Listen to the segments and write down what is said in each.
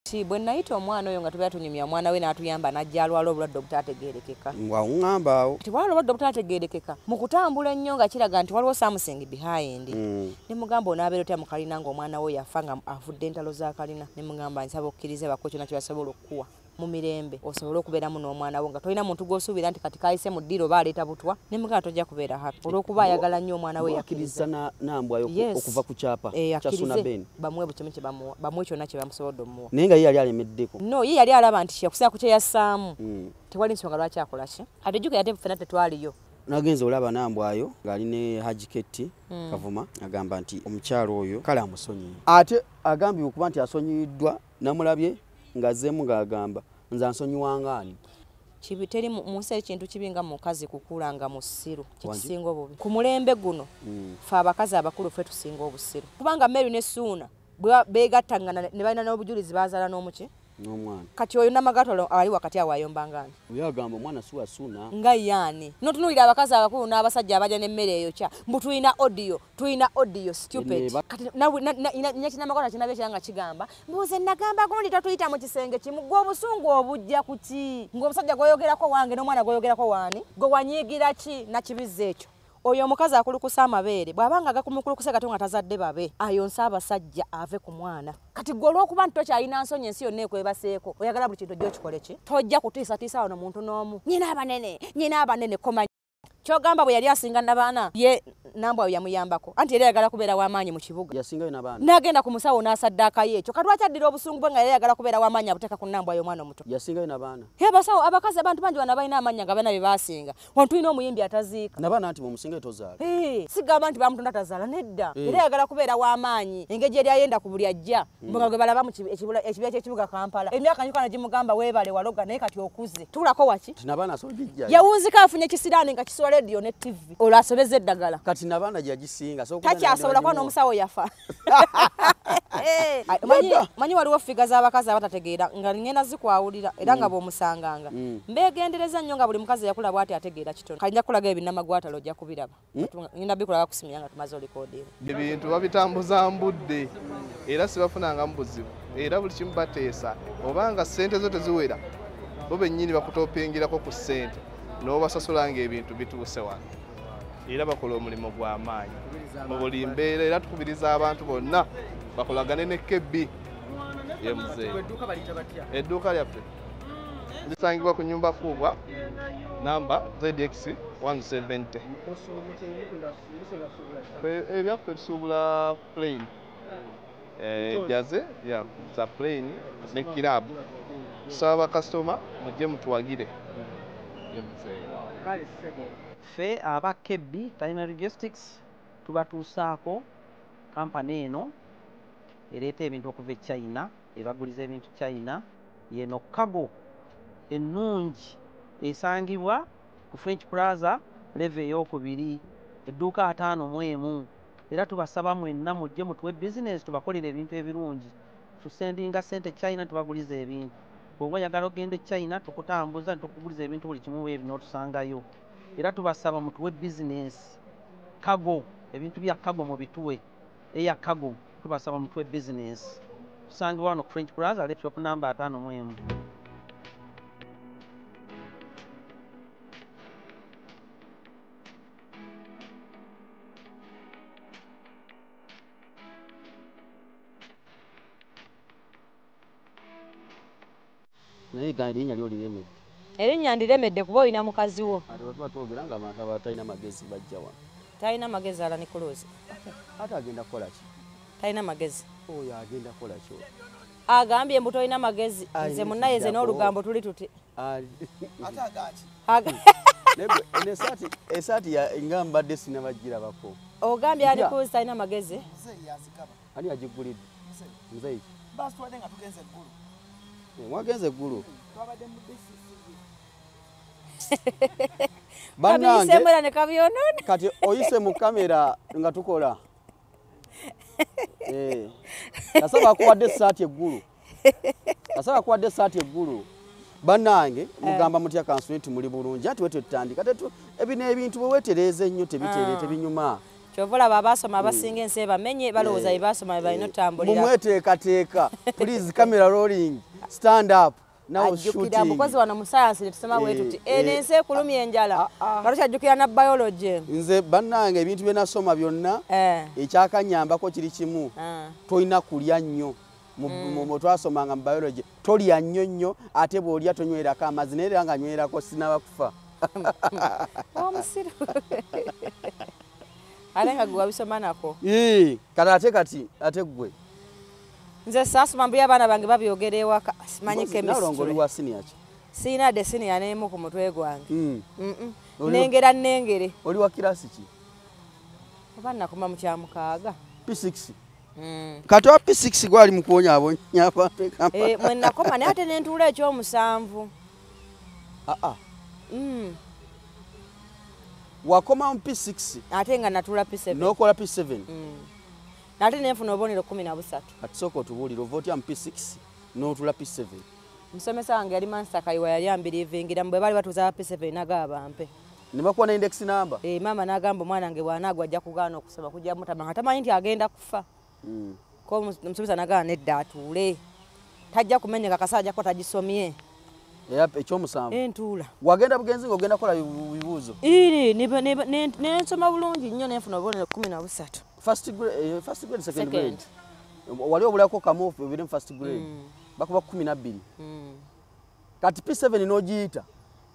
Bwe nayita omwana oyo nga tubeera tunyumya omwana we n'atuyamba n'ajja alwala obulwadde obutategeerekeka. Ng'aŋŋamba awo. Nti waliwo obulwadde obutategeerekeka mu kutambula ennyo nga kiraga nti waliwo something behind. Ne mugamba onaabeera otya mu kalina ng'omwana we yafa nga avudde entalo za kalina. Ne mugamba nsaba okkirize bakuwe kyonna kye basobola okukuwa mu mirembe osobole okubeeramu n'omwana wo nga tolina muntu gw'osuubira nti kati kayise mu ddiiro oba aleeta butwa. Ne mugamba tojja kubeera happy olw'okuba ayagala nnyo omwana we yakkiriza. Nambwayo okuva ku kyapa kya Suna Ben. Bamuwe buli kimu kye bamuwa, bamuwe kyonna kye bamusobodde omuwa. Naye nga ye yali alemeddeko. No, ye yali alaba nti yakusinga ku kye yassaamu. Tewali nsonga lwaki akola ki. Ate jjukira ate ffenna tetwaliyo. Nagenze olaba Nambwayo ng'ali ne Haji Ketti Kavuma agamba nti omukyalo oyo kale amusonyiye. Ate agambye okuba nti asonyiyiddwa namulabye ng'azzeemu ng'agamba nze ansonyiwanga ani. Kibi teri mu nsi ekintu kibi nga mukazi kukula nga musiru kisinga obubi. Ku mulembe guno ffe abakazi abakulu ffe tusinga obusiru. Kubanga Mary ne Suuna bwe beegattangana ne balina n'obujulizi bazaala n'omuki? N'omwana. Kati oyo Namagatolo ali wakati awo ayombanga ani? Oyo agamba omwana si wa Suuna. Nga ye ani? N'otunuulira abakazi abakulu n'abasajja abajja n'emmere eyo kya. Mbu tulina audio, tulina audio, stupid. Kati Namagatolo kinabye kya nga kigamba, mbu nze nagamba gundi totuyita mu kisenge kimu, gwe obusungu obujja ku ki? Ng'omusajja gw'oyogerako wange n'omwana gw'oyogerako waani? Gwe wanyiigira ki nakibizza ekyo? Oyo omukazi akulukusa amabeere bw'abanga agakumukulukusa gato nga tazadde babe ayonsa abasajja ave ku mwana. Kati gwe olw'okuba nti tokyalina nsonyi ensi yonna ekwebaseeko oyagala buli kintu ojja okikole ki? Tojja kutiisatiisa wano muntu n'omu. Nnyina abanene, nnyina abanene koma. Ky'ogamba bwe yali asinga nabaana ye Nambwayo yamuyambako anti yali ayagala kubeera w'amaanyi mu kibuga. Yasingayo nabaana. N'agenda ku musawo n'asaddaakayo ekyo. Kati lwaki addira obusungu bwe nga yali ayagala kubeera w'amaanyi abuteeka ku Nambwayo omwana omuto? Yasingayo nabaana. Ye abasawo abakazi abantu bangi bano abalina amannya nga balina bye baasinga. Wano tulina omuyimbi ataziika. Nabaana nti bw'omusingayo tozaala. Sigamba nti bamutonda tazaala nedda. Era ayagala kubeera w'amaanyi engeri yali ayenda ku buli ajja. Nga gwe balaba mu ekibiina ky'ekibuga Kampala. Emyaka ngikwana gimugamba weebale waloga naye kati okuze. Tuulako waki? Nabaana asobola ogijjayo. Yawunzika afunye ekisiraani nga kisula radio ne TV. Olwo asobezza eddagala. Kati nabaana gyagisinga. Takyasobola kuba n'omusawo yafa. Manyi waliwo ffiga z'abakazi abatategeera nga ngenda zikwawulira era nga bw'omusanganga. Mbeegendereza nnyo nga buli mukazi yakula bw'ati ategeera kitono. Kati nja kukulaga ebinnamagwatalo ojja kubiraba. Ngenda bikulaga kusimira nga tumaze olikodinga. Ebintu babitambuza mbudde era sibafunangamu buzibu era buli kimu bateesa obanga ssente zo teziwera bo bennyini bakutopingirako ku ssente n'obasasula ng'ebintu bituuse wano. Era bakola omulimu gw'amaanyi mu buli mbeera era tukubiriza abantu bonna bakolagane ne KB ye muzeeyi. Edduuka lyaffe lisangibwa ku nyumba kubwa namba ZX 170. Ebyaffe tusuubula plane jaze ya za plane ne kirabu. Tusaba bakasitoma mujje mutuwagire. Ye muzeeyi. Ffe aba KB China Logistics tubatuusaako kampani eno ereeta ebintu okuva e China, ebaguliza ebintu China. Yeno cargo ennungi esangibwa ku French Plaza level ey'okubiri edduuka 51. Era tubasaba mwenna mujje mutuwe bizinesi tubakolere ebintu ebirungi. Tusendinga ssente China tubaguliza ebintu. Bw'oba oyagala ogenda e China tukutambuza ne tukuguliza ebintu buli kimu bwe n'otusangayo. Era tubasaba mutuwe bizinesi cargo, ebintu bya cargo mubituwe, eya cargo tubasaba mutuwe bizinesi. Tusangibwa wano ku French Plaza shop number 51. Naye gandi erinnya lyo liremedde. Erinnya ndiremedde kuba olina mukazi wo. Ate bwe tuba twogera ng'abantu abatalina magezi bajja wano. Talina magezi ala Nikuluzi. Ate agenda kukola ki? Talina magezi. Oyo agenda kukola ki? Agambye mbu tolina magezi. Nze munnayeze n'olugambo tuli tuti. Ate agaki? Esaati nga mbadde sinnabagirabako. Ogambye Ali Nikuluzi talina magezi? Ani yagigulidde? Muzeeyi. Baasitwadde nga tugenze eggulu. Mwagenze eggulu? Twabadde mu BCCB. Bannange ne kabyonoona. Kati oyise mu kamera nga tukola. Nasaba akuwadde essaati eggulu. Nasaba akuwadde essaati eggulu. Bannange mugamba mutya kansule nti muli bulungi ati wetwe tutandika. Ebino ebintu bwe weetereeza ennyo tebiteere tebinyuma. Kyova olaba abasoma abasinga ensi ebamenye, balowooza bye basoma bye balina otambulira. Mumweteekateeka, please, camera rolling, stand up now. Ajjukira shooting. Mukozi wano mu sayansi ne tusoma bwe tuti, eno ensi ekulumya enjala, nga tukyajjukira na biology. Nze bannange, ebintu bye nasoma byonna, ekyakanyambako kiri kimu. Tolina kulya nnyo. Twasomanga mu biology, tolya nnyo nnyo, ate bw'olya tonywerako amazzi, naye era nga nywerako sinaba kufa. Omusiru, ate nga gwe wabisoma nako. Kati ate kati ate ggwe? Nze saasoma, mbuye abaana bange babyogera ewaka, simanyi. Nalongo, oli Chemistry wa senior ki? Siina de senior n'emu ku mutwe gwange. Nengera nengere. Oli wa kirasi ki? Oba nakoma mu kyamukaaga. P6? Kati wa P6 gwali mu kuwonyaabonya abantu e Kampala. Mwe nakoma, naye ate nentuula ekyomusanvu. Ah, ah. Wakoma mu P6? Ate nga natuula P7. N'okola P7? Ate nenfuna obubonero 13. Kati sooka otubuulire, ova otya mu P6 n'otuula P7? Musomesa wange yali Mansa Kayiwa, yali ambirivingira bwe baali batuuza ba P7, nagaba bampe. Ne bakuwa ne index number? Maama n'agamba omwana wange bw'anaagwa ajja kugaana okusoma, kujja mutama nga tamanyi nti agenda kufa. Ko omusomesa n'agaana, nedda, atuule, tajja kumenyeka, kasa ajja kuba tagisomye. Era ekyomusanvu? Entuula. Wagenda bugenzi ng'ogenda kukola bibuuzo? Iri nensoma bulungi nnyo, nenfuna obubonero 13. First grade, first grade, second Second. grade? Wali obulako kamu biri mu first grade, bakuba 12. Kati P7 n'ogiyita?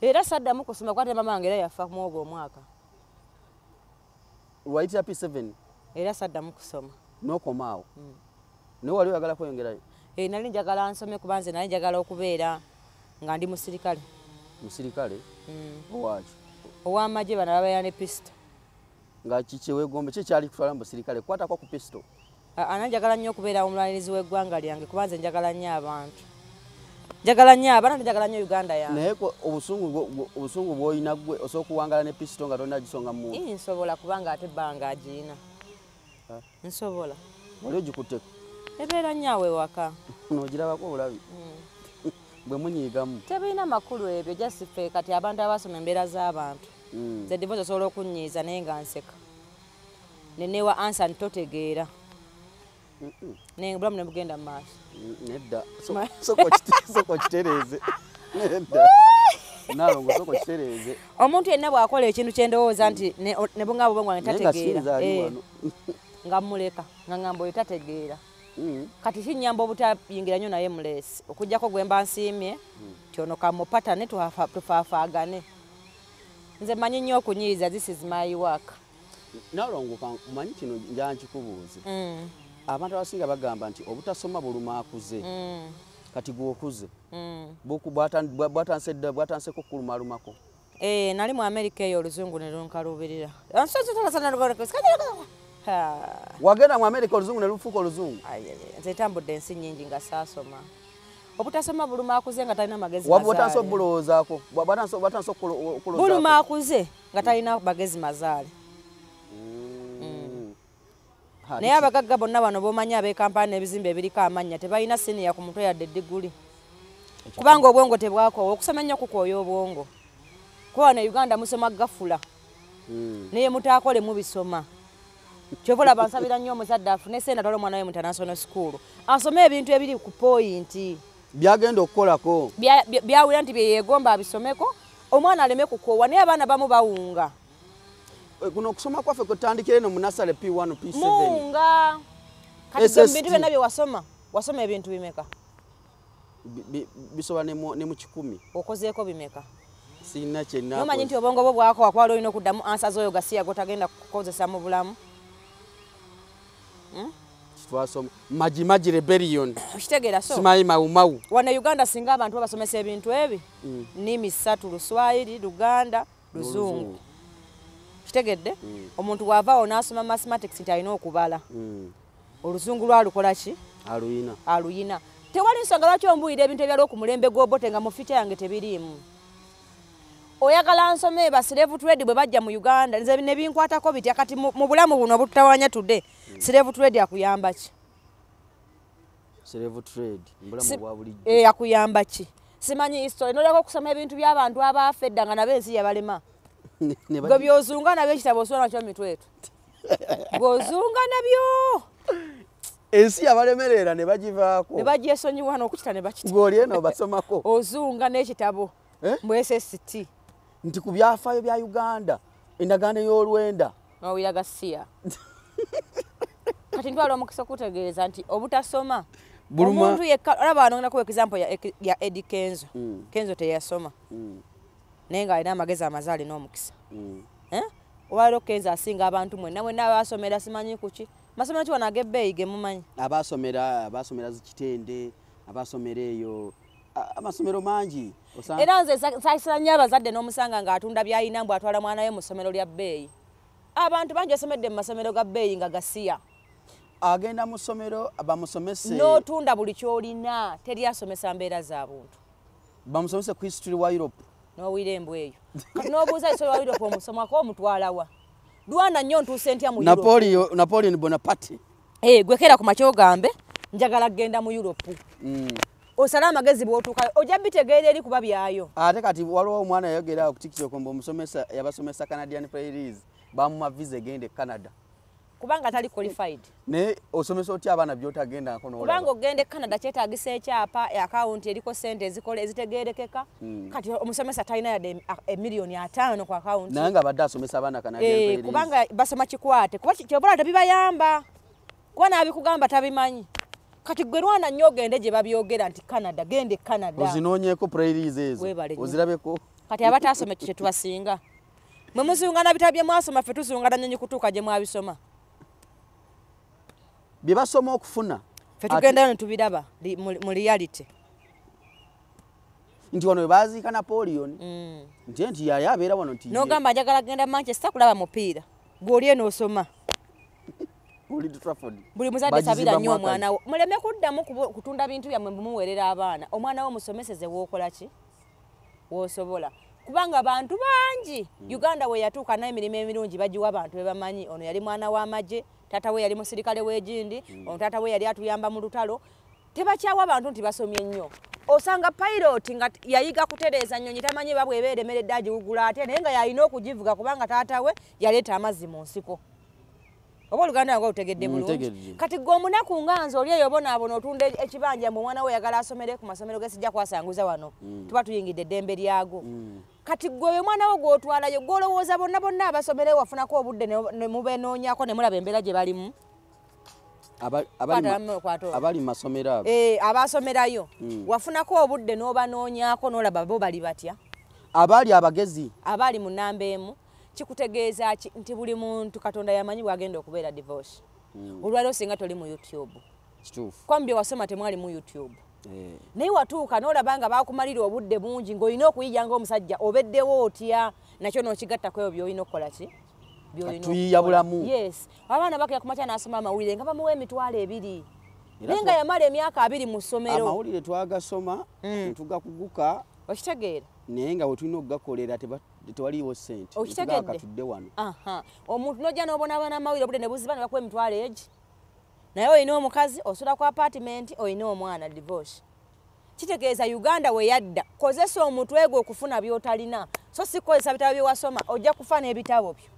Era saddamu kusoma, kuba ate maama wange era yafa mu ogwo omwaka. Wayitira P7? Era saddamu kusoma. N'okoma awo? Naye wali oyagala kweyongerayo? Nali njagala nsome, kuba nze nali njagala okubeera nga ndi musirikale. Musirikale owaki? Ow'amagye, bano babeera ne pisito. Nga kiki weegombe ki ekyali kutwala mu busirikale, kukwatako ku pisito? Ana njagala nnyo okubeera omulwanirizi w'eggwanga lyange, kuba nze njagala nnyo abantu, njagala nnyo abaana, njagala nnyo Uganda yange. Naye obusungu bw'olina, gwe osobola okuwangala ne pisito nga tolina gisonga mu muntu? Ii, nsobola, kubanga ate ebbanga agiina. Ah. Nsobola. Wali ogikutteko? Ebeera nnyo awo ewaka. N'ogirabako obulabi bwe munyiigamu? Tebirina makulu ebyo, just ffe kati abantu abasoma embeera z'abantu. Nze divosi osobola okunyiiza naye nga nseka, nenewa ansa nti totegeera, naye obulamu ne bugenda mu maaso. Nedda. Sooka okitereeze. Nedda, Nalongo, sooka okitereeze. Omuntu yenna bw'akola ekintu kyendowooza nti ne bunga bubwe wange Naye nga tategeera, sinza ali wano. Nga mmuleka, nga ngamba oyo tategeera. Kati kinyamba obutayingira nnyo naye muleesi, okugjako gwe mba nsiimye ti ono kamupatane tufaafaagane. Nze mmanyi nnyo okunyiiza, this is my work. Nalongo, manyi kino nja nkikubuuze. Abantu abasinga bagamba nti obutasoma buluma akuze. Kati gwe okuze, bwatandise dda, bwatandiseko okukulumalumako? Nali mu Amerika eyo, oluzungu ne lunkaluubirira. Wagenda mu Amerika oluzungu ne lufuuka oluzungu? Ai, ai, ai, nze ntambudde ensi nnyingi nga saasoma. Obutasoma buluma akuze nga talina magezi Bwatandise mazaale. obulowoozaako? Bwatandise okulowoozaako? Buluma akuze nga talina magezi mazaale. Ha, Naye abagagga bonna bano bomanyi ab'ekampani n'ebizimbe ebiriko amannya tebalina siniya ku mutwe yadde eddiguli, kubanga obwongo tebwakoowa. Okusoma ennyo kukooya obwongo, kuba wano e Uganda musoma gafula, naye mutaakole mubisoma. Kyova olaba nsabira nnyo omuzadde afune sente atwale omwana we mu international school asome ebintu ebiri ku point. Byagenda okukolako. Byawulira nti byeyeegomba abisomeko, omwana aleme kukoowa. Naye abaana bamu bawunga. Kuno okusoma kwaffe kutandikira eno mu nursery, P1, P7. Muwunga. Kati gwe mu bintu SST. byonna bye wasoma, wasoma ebintu bimeka? Bisoba ne mu 100. Okozeeko bimeka? Sirina Nomanyi nti kyenakoze. obwongo bwo bwakowa, kwali olina okuddamu ansa z'oyo gasiya gotagenda kukozesa mu bulamu. Twasoma Maji Maji rebellion. Okitegeera? So simanyi Mawumawu. Wano e Uganda singa abantu babasomesa ebintu ebi, nnimi ssatu: Luswayiri, Luganda, Luzungu. Kitegedde? Omuntu bw'avaawo n'asoma mathematics nti alina okubala, oluzungu lwalukola ki? Aluyina. Aluyina. Tewali nsonga lwaki ombuulira ebintu ebyaliwo ku mulembe gw'Obote nga mu future yange tebiriimu. Oyagala nsome ba slave trade bwe bajja mu Uganda, nze ne binkwatako bitya kati mu bulamu buno obututawanya today? Slave trade akuyamba ki? Slave trade mbulamu bwa bulijjo. Akuyamba ki? Simanyi history, nolyako okusoma ebintu by'abantu abaafa edda nga nabo ensi yabalema. Ne Gwe byozunga nabo ekitabo osobola nakyo mitwetu. Gozunga nabyo. Ensi yabalemerera ne bagivaako. Ne bagyesonyiwa n'okukita ne bakita. Ng'oli eno basomako. Ozunga n'ekitabo. Mu SST. Nti ku byafaayo bya Uganda, endagaano y'olwenda. Owulira gasiya. Kati ntwala omukisa okutegeeza nti obutasoma. Omuntu yekka olaba wano ngenda kuwa example ya Eddy Kenzo. Kenzo teyasoma. Naye ng'alina amagezi amazaale n'omukisa. Olwaleero Kenzo asinga abantu mwenna mwenna abasomera simanyi kuki. Masomero ki wano ag'ebbeeyi ge mumanyi? Abasomera zikitende, abasomera eyo amasomero mangi. Era nze nsaasira nnyo abazadde n'omusanga ng'atunda by'alina mbu atwala mwana we mu ssomero lya bbeeyi. Abantu bangi basomedde mu masomero ga bbeeyi nga gasiya. Agenda mu ssomero bamusomese. N'otunda buli ky'olina, teri asomesa mbeera za buntu. Bamusomese ku history wa Europe. N'owulira embwa eyo. Kati n'obuuza history wa Europe omusomako omutwala wa? Lwana nnyo ntuuse ntya mu Europe. Napoleon Bonaparte. Gwe keera ku makya ogambe njagala kugenda mu Europe. Osale amagezi bw'otuukayo ojja bitegeera eri kuba byayo. Ate kati waliwo omwana yayogera ku TikTok mbu omusomesa yabasomesa Canadian Prairies bamuwa visa egenda e Canada. Kubanga tali qualified. Naye osomesa otya abaana by'otagendako n'olaba? Kubanga ogenda e Canada kyetaagisa ekyapa, akawunti eriko ssente ezikola ezitegeerekeka. Kati omusomesa talina yadde emiliyoni 5 ku akawunti. Naye nga abadde asomesa abaana Canadian Prairies. Kubanga basoma kikwate. Kuba ky'obola tebibayamba. Kuba n'abikugamba tabimanyi. Kati gwe lwana nnyo ogende gye babyogera nti Canada, genda e Canada. Ozinoonyeeko prairies ezo. Ozirabeko. Kati abataasoma ekyo kye tubasinga. Mwe muzungana bitabo bye mwasoma ffe tuzungana nnyonyi kutuuka gye mwabisoma. Bye basoma okufuna. Ffe tugendayo ne tubiraba mu reality. Nti wano we baaziika Napoleon. Nti yali abeera wano nti. N'ogamba njagala kugenda Manchester kulaba mupiira. Gw'oli eno osoma. Old Trafford. Buli muzadde sabira nnyo omwana wo. Muleme kuddamu kutunda bintu byammwe mumuweerera abaana. Omwana wo musomeseze w'okola ki? W'osobola. Kubanga abantu bangi Uganda we yatuuka n'emirimu emirungi bagiwa abantu be bamanyi. Ono yali mwana w'amagye, taata we yali musirikale w'egindi, ono taata we yali atuyamba mu lutalo. Tebakyawa abantu nti basomye nnyo. Osanga pilot nga yayiga kutereeza nnyonyi tamanyi babwe eremeredde agiwugula ate naye nga yalina okugivuga kubanga taata we yaleeta amazzi mu nsiko. Oba Oluganda nga olutegedde bulungi. Kati gwe omunaku nga nze oli eyo bonaabona otunda ekibanja mbu omwana we oyagala asomere ku masomero ge sijja kwasanguza wano. Tuba tuyingidde eddembe lyago. Kati gwe oyo omwana wo gw'otwalayo gw'olowooza bonna bonna abasomere wafunako obudde ne mubenoonyako ne mulaba embeera gye balimu. Abali mu masomero ago. Abasomerayo. Wafunako obudde n'obanoonyaako n'olaba bo bali batya. Abaali abagezi. Abaali mu nnamba emu. Kikutegeeza ki nti buli muntu Katonda yamanyi bw'agenda okubeera divorce. Olwaleero singa toli mu YouTube. Kituufu. Kwambi wasoma temwali mu YouTube. Naye watuuka n'olaba nga baakumalira obudde bungi ng'olina okuyiga ng'omusajja obeddewo otya nakyo n'okigatta ku ebyo by'olina okukola ki? Tuyiya bulamu. Yes. Abaana bakira ku makya n'asoma amawulire nga bamuwa 20,000. Naye nga yamala emyaka 20 mu ssomero. Amawulire twagasoma ne tugakuguka. Okitegeera? Naye nga we tulina okugakolera tewaliiwo ssente. Okitegedde? Tudde wano. Omuntu n'ojja n'obonaabona amawulire obudde ne buziba ne bakuwa 20,000 egi. Naye olina omukazi, osula ku apartment, olina omwana divorce. Kitegeeza Uganda we yadda, kozesa omutwe gwo okufuna by'otalina. So si kukozesa bitabo bye wasoma, ojja kufa n'ebitabo byo.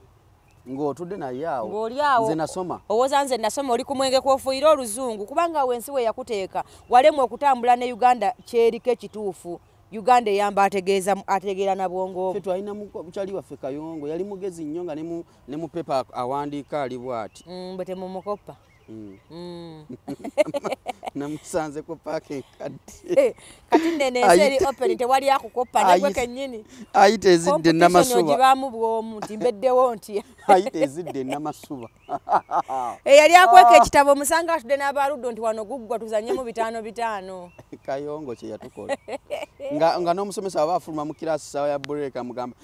Ng'otudde naye awo. Ng'oli awo. Nze nasoma. Owooza nze nasoma oli ku mwenge kw'ofuuyira oluzungu kubanga awo ensi we yakuteeka walemwa okutambula ne Uganda kyeriko ekituufu. Uganda eyamba ategeera na bwongo. Ffe twalina mukyali waffe Kayongo yali mugezi nnyo nga ne mu pepa awandiika ali bw'ati. Bwe temumukoppa. Namusanze ku paaka enkadde. Kati nno ensi eri open tewali akukoppa nagwe kennyini. Ayita ezidde Namasuba. Ogibaamu bw'omu nti mbeddewo ntya. Ayita ezidde Namasuba. Eyali akweka ekitabo omusanga atudde n'abaluddo nti wano guggwa tuzannyemu 5-5. Kayongo kye yatukola. Nga n'omusomesa aba afuluma mu kiraasi ssaawa ya break amugamba,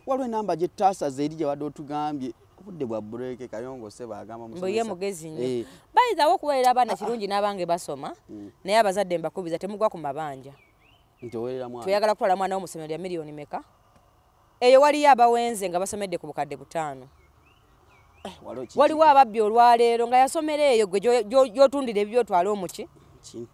waliwo enamba gye tutaasaze eri gye wadde otugambye. Obudde bwa break Kayongo ssebo agamba omusomesa. Mbu ye mugezi nnyo. Bayinza okuweerera abaana kirungi n'abange basoma, naye abazadde mbakubiza temugwa ku mabanja. Nti oweerera mwana. Toyagala kutwala mwana wo mu ssomero lya miliyoni meka? Eyo waliyo abawenze nga basomedde ku bukadde 5. Waliwo ababbi olwaleero nga yasomera eyo gwe gy'otundira ebibyo otwale omuki?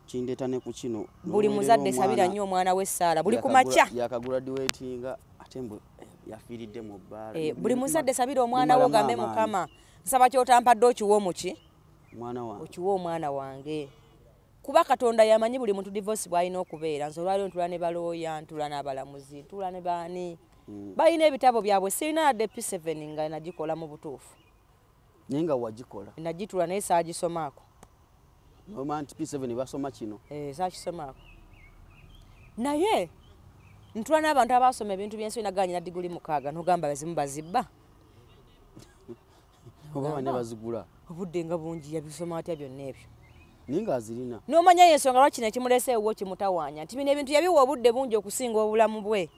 Kindeeta ne ku kino. Buli muzadde sabira nnyo omwana w'essaala buli ku makya. Yakagraduatinga ate mbu Yafiiridde mu bbaala. Buli muzadde sabira omwana wo gambe Mukama nsaba ky'otampadde okiwe omuki mwana wange, okiwe omwana wange, kuba Katonda yamanyi buli muntu divorce bw'alina okubeera. Nze olwaleero ntula ne balooya, ntula n'abalamuzi, ntula ne baani, balina ebitabo byabwe. Sirina yadde P7 nga nagikola mu butuufu. Naye nga wagikola? Nagitula naye saagisomaako. Noma nti P7 basoma kino? Saakisomaako, naye ntula n'abantu abasoma ebintu by'ensi naganye na diguli 6, n'ogamba bazimu bazibba oba bane bazigula. Obudde nga bungi, yabisoma atya byonna ebyo? Naye ng'azirina. N'omanya ensonga lwaki kino ekimuleese ewuwo kimutawaanya, nti bino ebintu yabiwa obudde bungi okusinga obulamu bwe.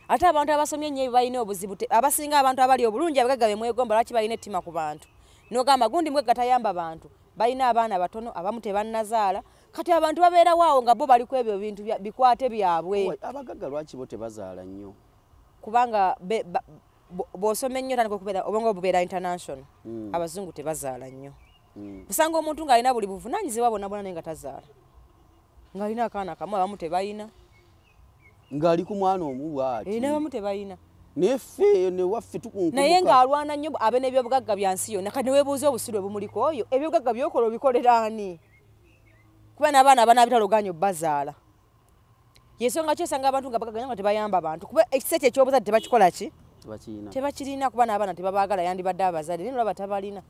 Ate abantu abasomye ennyo ebyo balina obuzibu, abasinga abantu abali obulungi abagagga be mwegomba, lwaki balina ettima ku bantu? N'ogamba gundi mugagga tayamba bantu, balina abaana batono, abamu tebannazaala. Kati abantu babeerawo awo nga bo bali ku ebyo bintu bikwate byabwe. Abagagga lwaki bo tebazaala nnyo? Kubanga bw'osoma ennyo otandika okubeera obwongo bubeera international. Abazungu tebazaala nnyo. Osanga omuntu ng'alina buli buvunaanyizibwa bwonna bwonna naye nga tazaala, ng'alina akaana kamu, abamu tebalina, ng'ali ku mwana omu bw'ati, n'abamu tebalina. Naye ffe newaffe tukunkumbuka. Naye ng'alwana nnyo abe n'ebyobugagga bya nsi yonna. Kati neweebuuza obusiru obumuliko oyo, ebyobugagga by'okola obikolera ani? Kuba n'abaana abanaabitalo ogaanye obbazaala. Yensonga ki osanga abantu nga bagagga nga tebayamba bantu, kuba ekisa ekyo eky'obuzadde tebakikola ki? Tebakirina, kuba n'abaana tebabaagala, yandibadde abazadde naye nolaba tabalina.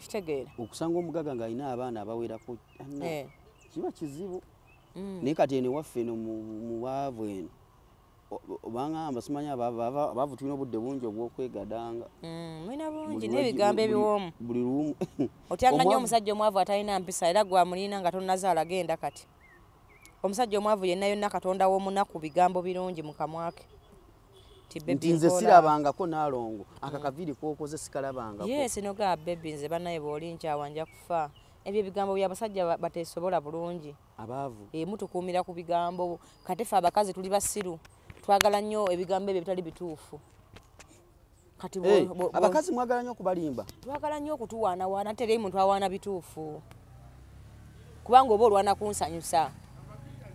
Kitegeera. Okusanga omugagga ng'alina abaana abawerako kiba kizibu. Naye kati eno ewaffe eno mu baavu eno obangamba simanyi abaavu tulina obudde bungi obw'okwegadanga. Mulina bungi n'ebigambo ebiwoomu. Buli lumu. Otyanga nnyo omusajja omwavu atalina mpisa, era gwamulina nga tonnazaala genda kati. Omusajja omwavu yenna yonna Katonda w'omunaku bigambo birungi mu kamwa ke. Nti nze sirabangako Naalongo, akakaviiri k'okoze sikalabangako. Yes, noga baby nze bannaye bw'oli nkyawa nja kufa. Ebyo ebigambo by'abasajja bateesobola bulungi. Abaavu. Mutukuumira ku bigambo. Kati ffe abakazi tuli basiru, twagala nnyo ebigambo ebyo ebitali bituufu. Kati abakazi mwagala nnyo okubalimba. Twagala nnyo okutuwaanawaana, teri muntu awaana bituufu. Kubanga oba olwana kunsanyusa.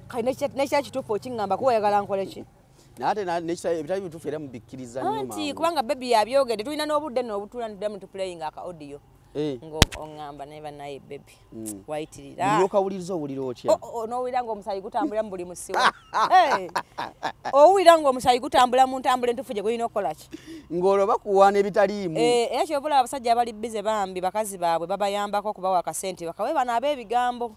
Kati n'ekya kituufu okiŋŋamba kuba oyagala nkole ki? Naye ate ebitali bituufu era mubikkiriza nnyo mangu. Anti kubanga baby yabyogedde, tulina n'obudde nno obutuula ntuddamu tuplayinga aka audio. Ng'oŋŋamba naye bannaye baby wayitirira. Buli okawuliriza owulira otya? N'owulira ng'omusaayi gutambulira mu buli musiwa. Owulira ng'omusaayi gutambula mu ntambula entuufu gye gulina okukola ki? Ng'olwo bakuwaana ebitaliimu. Era ky'ova olaba abasajja abali bize bambi bakazi baabwe babayambako okubawa akasente bakawe bano ab'ebigambo.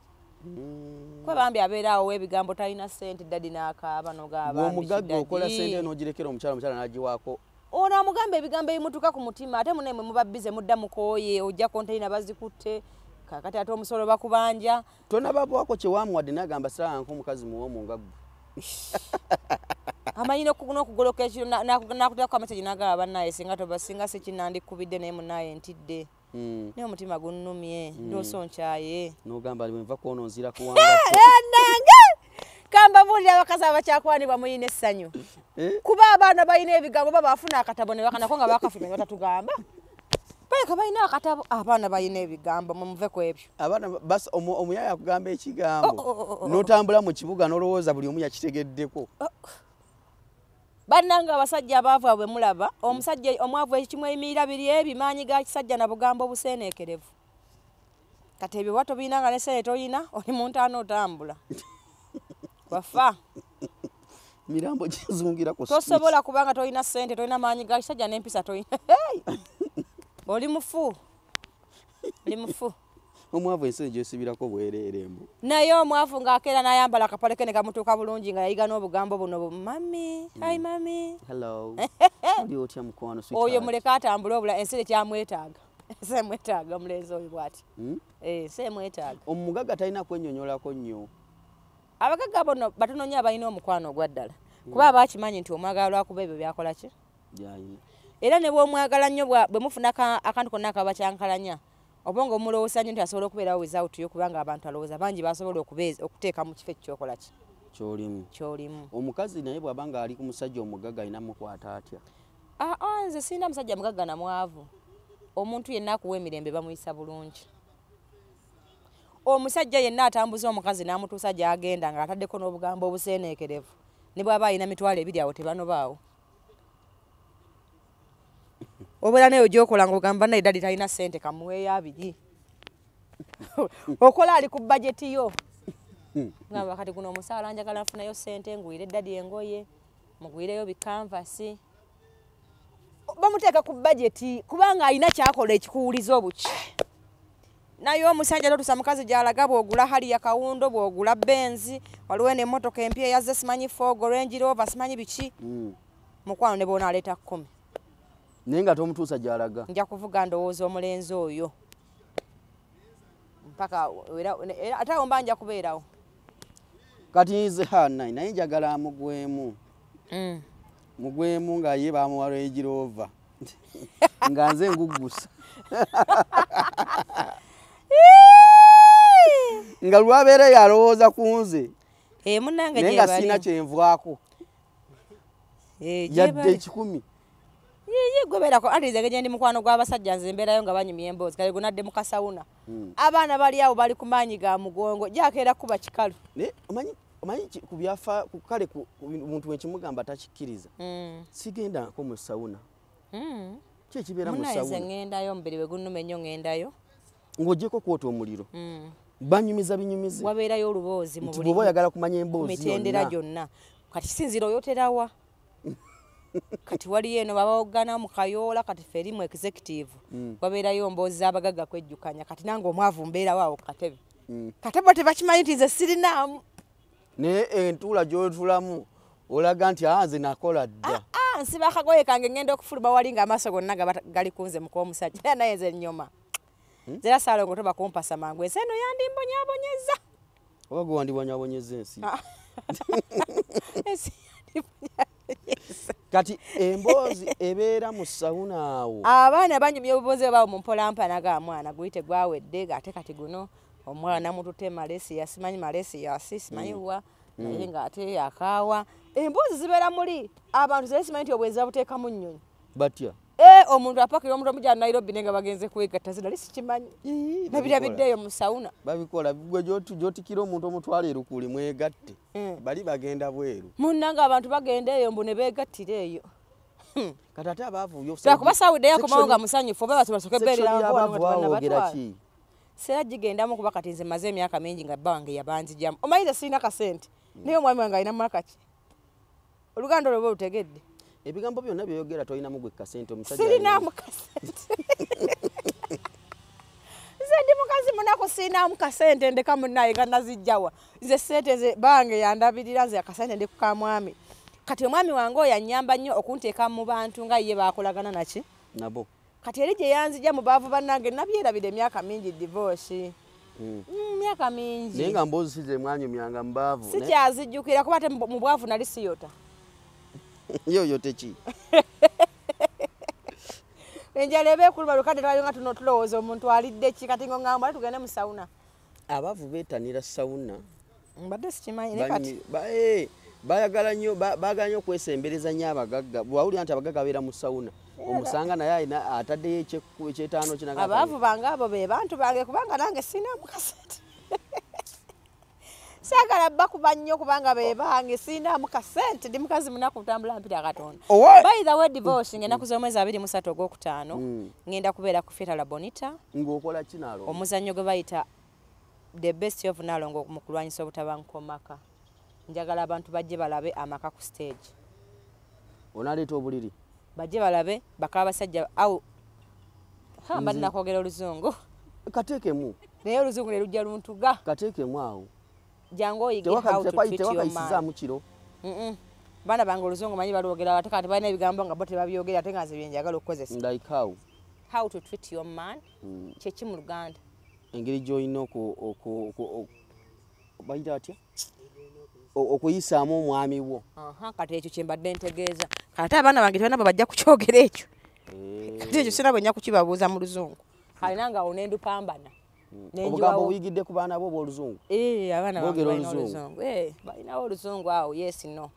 Kuba bambi abeera awo ow'ebigambo talina ssente, daddy n'akaaba n'ogamba bambi Omugagga okola ssente n'ogirekera omukyala, omukyala n'agiwaako. Ono amugamba ebigambo ebimutuuka ku mutima, ate munne muba bize mudda mukooye, ojja konteyina bazikutte, kaakati ate omusolo bakubanja. Tonababwako kye wamuwadde n'agamba sirabangako omukazi muwoomu nga ggwe. Amanyi n'okugoloka ekiro n'akuteekako amessage n'agamba bannaye singa toba singa si kinandikubidde naye munnaye ntidde. Naye omutima gunnumye, ndoosa onkyaye. N'ogamba bwe nva kwono nzira kuwanga. Nange! Kambabuulira abakazi abakyakwanibwa muyina essanyu. Kuba abaana balina ebigambo baba bafuna akatabo ne bakanako nga bakafuna ne batatugamba. Baleka balina akatabo, abaana balina ebigambo mumuve ku ebyo. Abaana bas omuyaya akugamba ekigambo. N'otambula mu kibuga n'olowooza buli omu yakitegeddeko. Bannange abasajja abaavu abo bwe mulaba, omusajja omwavu ekimweyimirira biri ebi maanyi ga kisajja na bugambo obuseeneekerevu. Kati ebyo bw'oba tobirina nga ne ssente toyina, oli mu ntaana otambula. Wafa. Mirambo gizungira ku street. Tosobola kubanga tolina ssente, tolina maanyi ga kisajja n'empisa tolina. Oli mufu. Oli mufu. Omwavu ensi gy'osibirako bwereere mbu. Naye omwavu ng'akeera n'ayambala akapale ke ne kamutuuka bulungi nga yayiga n'obugambo buno mami, hi mami. Hello. Oli otya mukwano sweetheart? Oyo muleke atambule obula ensi tekyamwetaaga. Ensi emwetaaga omulenzi oyo bw'ati. Ensi emwetaaga. Omugagga talina kwennyonnyolako nnyo. Abagagga bono batono nnyo abalina omukwano ogwa ddala. Kuba abakimanyi nti omwagala lwakuba ebyo byakola ki? Byalina. Era ne bw'omwagala nnyo bwe mufuna akantu konna akabakyankalanya, obwongo omulowooza nnyo nti asobola okubeerawo without you, kubanga abantu alowooza bangi basobola okuteeka mu kifo ekyokola ki? Ky'olimu. Ky'olimu. Omukazi naye bw'aba ng'ali ku musajja omugagga alina mukwata atya? Nze sirina musajja mugagga na mwavu. Omuntu yenna akuwa emirembe bamuyisa bulungi. Omusajja yenna atambuza omukazi n'amutuusa gy'agenda ng'ataddeko n'obugambo obuseeneekerevu, Ne bw'aba alina 20,000 awo tebanobaawo. Obeera nayo gy'okola ng'ogamba naye daddy talina ssente kamuweeyo 2. Okola ali ku bajeti yo. Ngamba kati guno omusaala njagala nfunayo ssente ngwire daddy engoye, mugwireyo bikanvasi. Bamuteeka ku bajeti kubanga alina ky'akola ekikuwuliza obuki. Naye omusajja totuusa mukazi gy'alaga bw'ogula hali ya kawundo, bw'ogula Benz, waliwo n'emmotoka empya eyazze simanyi Fogo, Range Rover, simanyi biki. Mukwano ne bw'onaaleeta 10. Naye nga tomutuusa gy'alaga. Nja kuvuga ndowooza omulenzi oyo. Mpaka era ate awo mba nja kubeerawo. Kati nze naye njagala mugwemu. Mugwemu nga ye bamuwa Range Rover. Nga nze nguggusa. Nga lwabeera yalowooza ku nze. Munnange naye gye nga bali. sirina kyenvaako. Yadde 1,000. Ye gwe beerako anti nze gye ndi mukwano gw'abasajja nze mbeerayo nga banyumya emboozi kale gunadde mu kasawuna. Abaana bali awo bali ku maanyi ga mugongo gyakeera kuba kikalu. Naye omanyi ku byafa ku kale ku muntu wekimugamba takikkiriza. Sigendako mu sawuna. Ki ekibeera mu Munnaye nze sawuna? ŋŋendayo omubiri bwe gunnuma ennyo ŋŋendayo. Ng'oggyeko kwota omuliro. Banyumiza binyumize. Wabeerayo oluboozi mu Nti buli bw'oba oyagala kumanya emboozi mitendera yonna. gyonna. Kati kisinziira oyoterawa. Kati waliyo eno babawoggana mu kayoola kati ffe eri mu executive. Wabeerayo mboozi z'abagagga kwejjukanya kati nange omwavu mbeerawo awo ku katebe. Kate bo tebakimanyi nti nze sirinaamu. Naye entuula gy'otulamu olaga nti nze nakola dda. Nsiba akagoye kange ŋŋenda okufuluma wali ng'amaaso gonna gali ku nze muk'omusajja. Era naye nze nnyoma. Nze era Ssaalongo toba kumpasa mangu ensi eno yandimbonyaabonyezza. Oba gwe wandibonyaabonyezza ensi. Ensi yandibonyaabonyezza. Kati emboozi ebeera mu sawuna awo. Abaana banyumya obuboozi bwabwe mu mpolampola naga mwana guyite gwawedde ate kati guno omwana mututte Malaysia simanyi Malaysia simanyi wa naye ng'ate akaawa. Emboozi zibeera muli abantu ze simanyi nti obwenzi babuteekamu nnyonyi. Batya? Omuntu apakira omuntu omujja Nairobi naye nga bagenze kwegatta nze nali sikimanyi. Nabirabidde eyo mu sawuna. Babikola gwe gy'otikira omuntu omutwala erukuli mwegatte. Bali bagenda bweru. Munnange abantu bagenda eyo mbu ne beegattira eyo. Kati ate abaavu yo Lwakuba Saudi yakomawo nga musanyufu oba basooke section beerera y'abaavu nga awoogera tebannabatwala. ki? Sera gigendamu kuba kati nze mmaze emyaka mingi nga bba wange yabanzigyamu. Omanyi nze sirina kasente naye omwami wange alina mwaka ki? Oluganda olwo oba olutegedde? Ebigambo byonna by'oyogera tolinamu gwe kasente omusajja Sirinaamu kasente. Nze ndi mukazi munaku sirinaamu kasente ndeka munnaye nga nazijjawa. Nze ssente ze bange yandabirira nze akasente ndi ku ka mwami. Kati omwami wange oyo annyamba nnyo okunteeka mu bantu nga ye baakolagana naki? Nabo. Kati eri gye yanzija mu baavu bannange nabyerabira emyaka mingi divorce. Myaka mingi. Naye nga mboozi si ze mwanyumyanga mu baavu. Sikyazijjukira kuba ate mu bwavu nali siyota. Yo teki. Enjala eba ekuluma lukadde twali nga tuno tulowooza omuntu alidde ki kati ng'ongamba tugende mu sawuna. Abaavu beetanira sawuna. Mbadde sikimanyi naye kati. Baagala nnyo okwesembereza nnyo abagagga. Bw'awulira nti abagagga babeera mu sawuna, omusanga naye alina ataddeyo ekyetaano kinaga. Abaavu bange abo be bantu bange kubanga nange sirinamu kasente. Saagala bakuba nnyo kubanga be bange sirinamu kasente ndi mukazi munaku ntambula mpita Katonda. By the way divorce ng'ennaku z'omwezi 23 ogwokutaano ngenda kubeera ku Theatre La Bonita. Ng'okola ki Nalongo? Omuzannyo gwe bayita The Best of Nalongo mu kulwanyisa obutabanguko mu maka. Njagala abantu bajje balabe amaka ku stage. Onaaleeta obuliri? Bajje balabe baka abasajja au mbadde nakwogera oluzungu. Kateekemu. Naye oluzungu ne lujja luntuga. Kateekemu awo. Jangu oyige how to treat your man. Tewakayisizaamu kiro. Baana bange oluzungu manyi balwogera ate kati balina ebigambo nga bo tebabyogera ate nga nze bye njagala okukozesa. Like how? How to treat your man kye ki mu Luganda? Engeri gy'olina bayita atya? Okuyisaamu omwami wo. Kati ekyo kye mbadde ntegeeza. Kati abaana bange tebalina bwe bajja kukyogera ekyo. Kati ekyo sirina bwe nja kukibabuuza mu Luzungu. Alina nga awo ne ndupambana. Obugambo buyigidde ku baana bo obw'oluzungu? Abaana bange balina oluzungu. Balinawo oluzungu awo, yes no.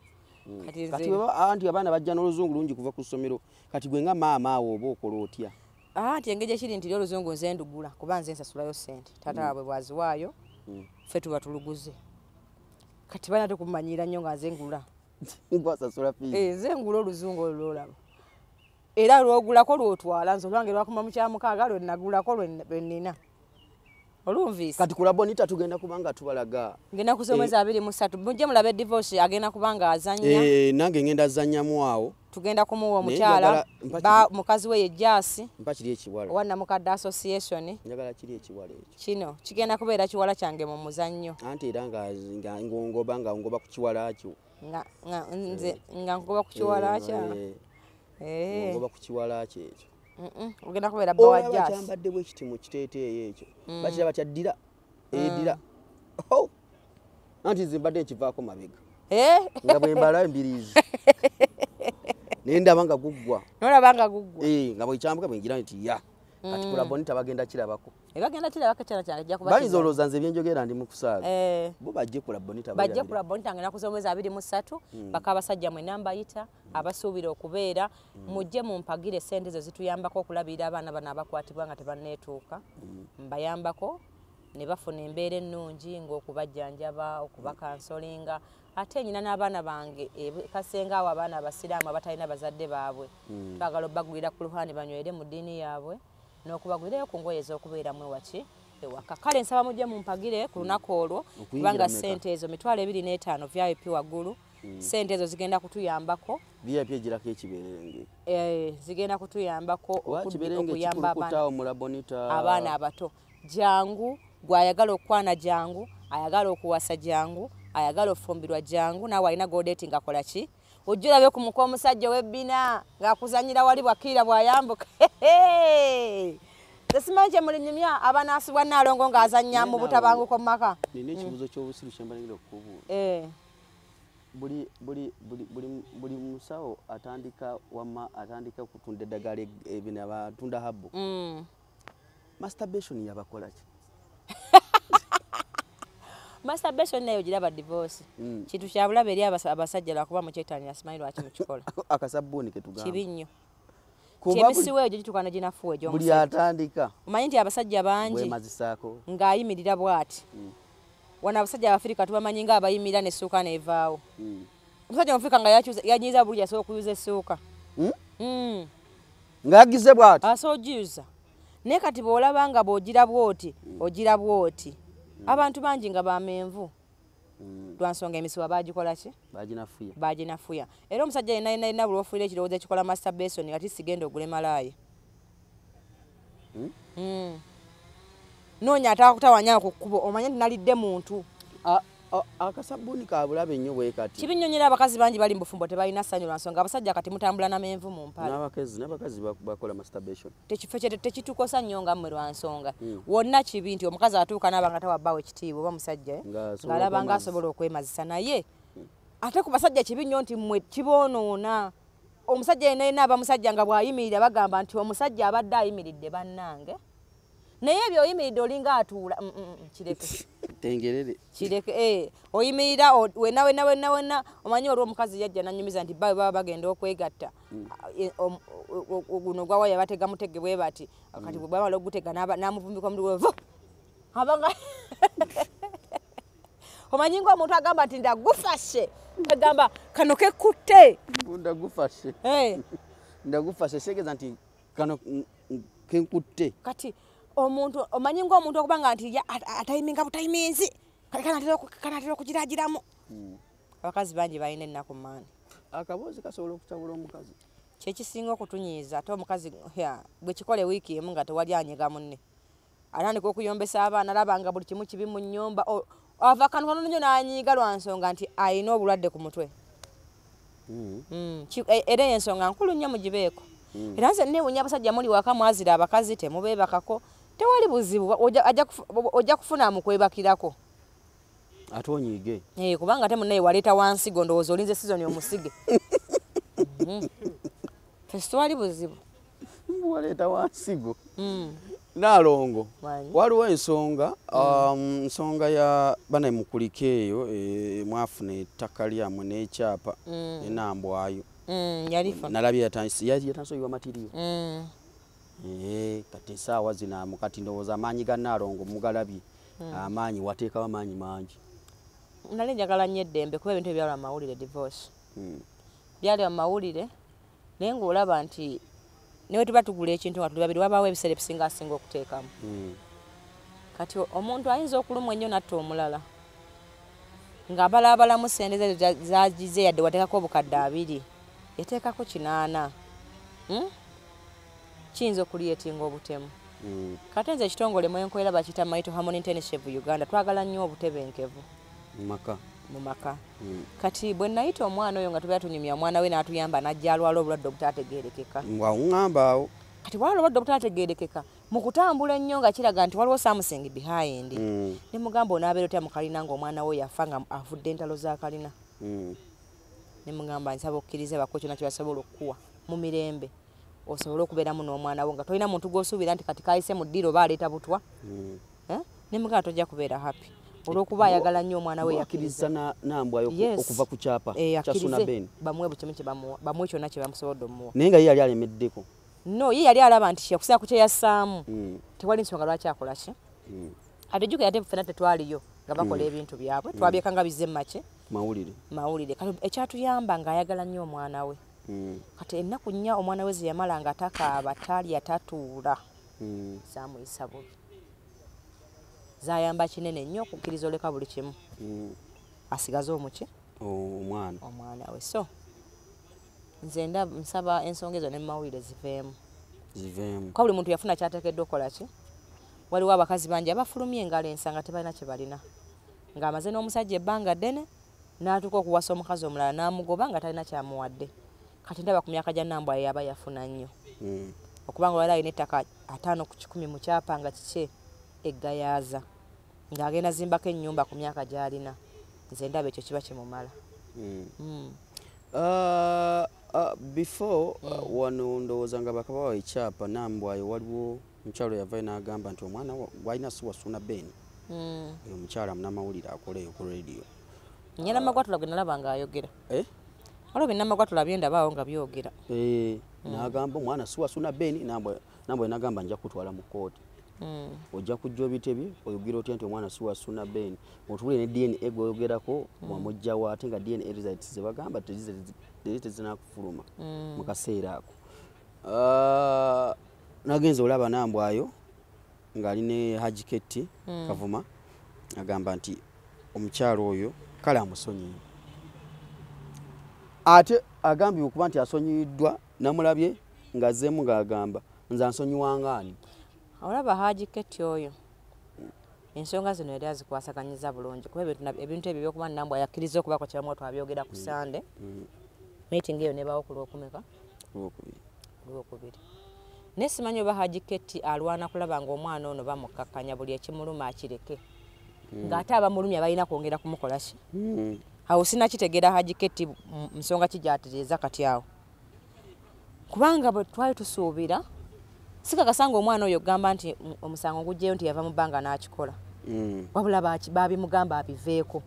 Kati Kati anti abaana bajja n'oluzungu lungi kuva ku ssomero. Kati gwe nga maama awo oba okola otya? Anti engeri ekiri nti oluzungu nze ndugula kuba nze nsasulayo ssente. Taata waabwe bw'aziwaayo, ffe tuba tuluguze. Kati balina tekumanyira nnyo nga nze ngula. Nkwasasula fees. Nze ngula oluzungu olwolaba. Era lwogulako lwotwala nze olwange lwakoma mu kyamukaaga lwe nagulako lwe nnina. Olumvisa. Kati ku Labonita tugenda kubanga tubalaga. Ngenda kusomeza 23. Mujje mulabe divorce agenda kubanga azannya. Nange ngenda azannyamu awo. Tugenda kumuwa omukyala mukazi we ye Jasi. Mpa kiri ekiwala. Owa Namukadde Association. Njagala kiri ekiwala ekyo. Kino kigenda kubeera kiwala kyange mu muzannyo. Anti era nga ngoba nga ngoba ku kiwala kyo. Nga nze nga ngoba ku kiwala kya. Ngoba ku kiwala kye ekyo. Ogenda kubeera bba wa Jasi. Kyambadde bwe kiti mu kiteeteeyi ekyo. Bakiraba kya ddira. Eddira. Oh! Anti nze mbadde nkivaako mabega. Nga bwe mbala embiriizi. Naye ndaba nga guggwa. Nolaba nga guggwa. Nga bwe kyambuka bwe ngira nti ya. Kati ku Labonita bagenda kirabako. Bagenda kirabako kyana kyange kijja kuba. Bayinza olowooza nze byenjogera ndi mu kusaaga. Bo bajje ku Labonita. Bajje ku Labonita ngenda kusomeza 23 baka abasajja mwenna mbayita abasuubira okubeera mujje mumpagire ssente ezo zituyambako okulabirira abaana bano abakwatibwa nga tebanneetuuka. Mbayambako ne bafuna embeera ennungi ng'okubajjanjaba, okubakansolinga. Ate nyina n'abaana bange Kasenga awo abaana abasiraamu abatalina bazadde baabwe. Twagala obbagulira ku Luhani banywere mu ddiini yaabwe n'okubagulirayo ku ngoye ez'okubeeramu ewaki ewaka. Kale nsaba mujje mumpagire ku lunaku olwo kubanga ssente ezo 25,000 VIP waggulu. Ssente ezo zigenda kutuyambako. VIP egirako ekiberenge. Zigenda kutuyambako okuyamba abaana abato. Jangu, gw'ayagala okukwana jangu, ayagala okuwasa jangu, ayagala ofumbirwa jangu, naawe alina godeti ng'akola ki? Ojja olabe ku muka omusajja ow'ebbina ng'akuzannyira wali bw'akkirira bw'ayambuka. Simanyi kye mulinyumya abanaasibwa Nnaalongo ng'azannya mu butabanguko mu maka. Nina ekibuuzo ky'obusiru kye mba ngenda okukubuuza. Buli musawo atandika wamma atandika okutunda eddagala ebino abatunda habbo. Masturbation yabakola ki? Masturbation nayo giraba divorce. Kintu kya bulabe eri abasajja lwakuba mukyetanira simanyi lwaki mukikola. Akasabbuuni ke tugamba. Kibi nnyo. Kyemisiwa egyo gituuka ne ginafuwa egy'omusajja. Buli atandika. Omanyi nti abasajja bangi bwemazisaako ng'ayimirira bw'ati. Wano abasajja Abafirika tubamanyi ng'abayimirira n'essuuka n'evaawo. Omusajja Omufirika nga yanyiiza bulungi asobola okuyuza essuuka. Ng'agize bw'ati. Asobola ogiyuza. Naye kati bw'olaba nga bw'ogira bw'oti, ogira bw'oti. Abantu bangi nga bamenvu. Lwa nsonga emisiwa baagikola ki? Baaginafuya. Baaginafuya. Era omusajja yenna yenna yenna buli lw'ofuuyira ekirowoozo ekikola masturbation ati sigenda ogule malaaya. Noonya ataakutawaanya ku kkubo omanye nti nalidde muntu. Akasabbuuni ka bulabe nnyo bwe kati. Kibi nnyo nnyo abakazi bangi bali mu bufumbo tebalina ssanyu lwa nsonga abasajja kati mutambula na menvu mu mpale. N'abakazi bakola masturbation. Tekifo tekitukosa nnyo nga mmwe lwa nsonga. Wonna kibi nti omukazi atuuka n'aba nga tawa bbaawe ekitiibwa oba musajja ng'alaba ng'asobola okwemazisa naye ate ku basajja kibi nnyo nti mmwe kiboonoona. Omusajja yenna yenna aba musajja nga bw'ayimirira bagamba nti omusajja abadde ayimiridde bannange. Naye ebyo oyimiridde olinga atuula kireke. Tengerere. Kireke oyimirira wenna wenna wenna wenna omanyi olwo omukazi yajja n'annyumiza nti bbawe baba bagenda okwegatta. Guno gwa waya batega mutege bwe bati kati bwe bamala okugutega n'amuvumbika omuliro gwe abanga omanyi ng'omuntu agamba nti ndagufashe agamba kano kekutte. Ndagufashe. Ndagufashe kitegeeza nti kano kenkutte. Kati omuntu omanyi ng'omuntu okubanga nti atayiminga butayiminzi kanatera okugiragiramu. Abakazi bangi balina ennaku maani. Akaboozi kasobola okutabula omukazi. Kyekisinga okutunyiiza ate omukazi bwe kikola wiiki emu nga tewali anyega munne. Atandika okuyombesa abaana alaba nga buli kimu kibi mu nnyumba. Ava kano kano nnyo n'anyiiga lwa nsonga nti alina obulwadde ku mutwe. Era ensonga nkulu nnyo mugibeeko. Era nze neewuunya abasajja muli waka mwazira abakazi temubeebakako. Tewali buzibu ojja kufuna mukwebakirako. Ate onyiige. Kubanga ate munnaye waleeta wansigo ndowooza olinze sizoni omusige. Ffe tewali buzibu. Waleeta wansigo. Naalongo waliwo ensonga ensonga ya bana mukulike eyo mwafuna ettaka lyammwe n'ekyapa enambwayo. Yalifa. Nalabye yatandise oyiwa matiriyo. Kati essaawa zino kati ndowooza amaanyi ga Nnaalongo mugalabye. Amaanyi wateekawo amaanyi mangi. Nali njagala nnyo eddembe kuba ebintu ebyalwa amawulire divorce. Byali mu mawulire naye ng'olaba nti ne bwe tuba tugula ekintu nga tuli babiri wabaawo ebiseera ebisinga asinga okuteekamu. Kati omuntu ayinza okulumwa ennyo n'atta omulala ng'abalaabalamu ssente ze zagize yadde wateekako obukadde 2 yateekako 8. Kiyinza okuliyetinga obutemu. Kati nze ekitongole mwe nkolera bakiyita Marital Harmony Internship Uganda, twagala nnyo obutebenkevu mu maka. Kati bwe nayita omwana oyo nga tubeera tunyumya omwana we n'atuyamba n'ajja alwala obulwadde obutategeerekeka. Ng'aŋŋamba awo. Kati waliwo obulwadde obutategeerekeka mu kutambula ennyo nga kiraga nti waliwo something behind. Ne mugamba onaabeera otya mu kalina ng'omwana we yafa nga avudde entalo za kalina. Ne mugamba nsaba okkirize bakuwe kyonna kye basobola okukuwa mu mirembe osobola okubeeramu n'omwana wo nga tolina muntu gw'osuubira nti kati kayise mu ddiiro oba aleeta butwa. Ne mugamba tojja kubeera happy olw'okuba ayagala nnyo omwana we yakkiriza Nambwayo okuva ku kyapa kya Suna Ben bamuwe buli kimu kye bamuwa, bamuwe kyonna kye bamusobodde omuwa. Naye nga ye yali alemeddeko. No, ye yali alaba nti yakusaa ku kye yassaamu tewali nsonga lwaki akola ki. Ate jjukira ate ffenna tetwaliyo nga bakola ebintu byabwe, twabyekanga bizze mu mawulire. Kati ekyatuyamba ng'ayagala nnyo omwana we. Kati ennaku 4 omwana we ze yamala nga takaaba, talya, tatuula, zaamuyisa bubi. Zayamba kinene nnyo okukkiriza oleka buli kimu asigaze omuki omwana we. So nze nsaba ensonga ezo ne mawulire ziveemu. Kuba buli muntu yafuna ky'ateekeddwa okukola ki. Waliwo abakazi bangi abafulumya engalo ensanga tebalina kye balina, ng'amaze n'omusajja ebbanga ddene n'atuuka okuwasa omukazi omulala n'amugoba nga talina kyamuwadde. Kati ndaba ku myaka gya Nambwayo yaba yafuna nnyo okubanga olwali alina ettaka 5 ku 100 mu kyapa nga kikye eggayaaza ng'agenda zimbako ennyumba ku myaka gy'alina. Nze ndaba ekyo kiba kimumala. Before wano ndowooza nga bakabawa ekyapa Nambwayo waliwo omukyalo yavayo n'agamba nti omwana gwalina si wa Suna Ben. Oyo omukyala munnamawulire akola eyo ku radio. Nnyinamagwatula gwe nalaba ng'ayogera. Waliwo binnamagwatula bye ndabaawo nga byogera. N'agamba omwana si wa Suna Ben. Nambwayo n'agamba nja kutwala mu kkooti. Ojja kujja obitebye oyogera otya nti omwana si wa Suna Ben, otubule ne DNA gw'oyogerako wamugjawo ate nga DNA results ze bagamba tezinakufuluma mu kaseera ako. Nagenze olaba Nambwayo ng'ali ne Haji Ketti Kavuma agamba nti omukyalo oyo kale amusonyiye, ate agambye okuba nti asonyiyiddwa namulabye ng'azzeemu ng'agamba nze ansonyiwangaani. Olaba Haji Ketti oyo ensonga zino yali azikwasaganyiza bulungi kuba ebintu ebyo ebyokuba Nambwayo yakkiriza okubaako kye bamuwa twabyogera ku Sande. Meeting eyo nebaawo ku Lwokumeka? Lwokubiri. Naye simanyi oba Haji Ketti alwana kulaba ng'omwana ono bamukkakkanya buli ekimuluma akireke, ng'ate abamulumya balina kwongera kumukola ki. Awo sinakitegeera Haji Ketti nsonga ki gy'atereeza kati awo, kubanga bwe twali tusuubira sikakasanga omwana oyo ogamba nti omusango gujjeyo nti yava mu bbanga n'akikola, wabula baabimugamba abiveeko.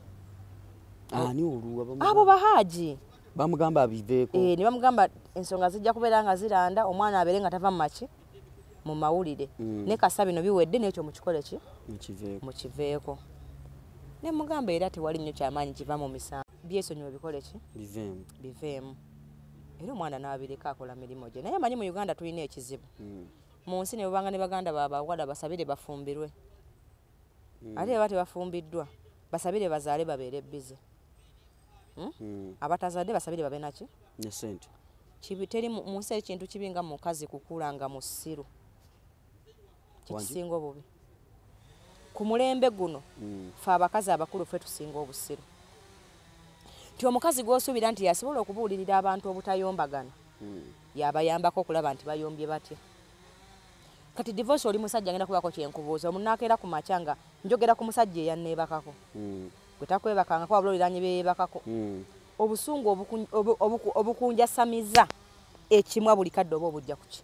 Ani olwo abo Bahaji bamugamba abiveeko? Ne bamugamba ensonga zijja kubeera nga ziranda omwana abeere nga tava mu maki mu mawulire, ne kasa bino biwedde n'ekyo mukikole ki mukiveeko. Ne mugamba era tewali nnyo kyamaanyi kiva mu misango, byesonyiwe bikole ki biveemu. Era omwana n'abireka akola mirimu gye. Naye amanyi mu Uganda tulina ekizibu. Mu nsi ne bubanga ne baganda baabawala basabire bafumbirwe, ate baba tebafumbiddwa basabire bazaale babeere bbize. Abatazadde basabire babe naki ne ssente. Teri mu nsi ekintu kibi nga mukazi kukula nga musiru, kikisinga obubi ku mulembe guno. Ffe abakazi abakulu ffe tusinga obusiru. Nti omukazi gw'osuubira nti yasobola okubuulirira abantu obutayombagana yabayambako okulaba nti bayombye batya. Kati divorce oli musajja ngenda kubaako kyenkubuuza, omunaakeera ku makya nga njogera ku musajja eyanneebakako, gwe takwebakangako wabula oliraanye beyeebakako, obusungu obukunjasamiza ekimwa buli kadde oba obujja kuki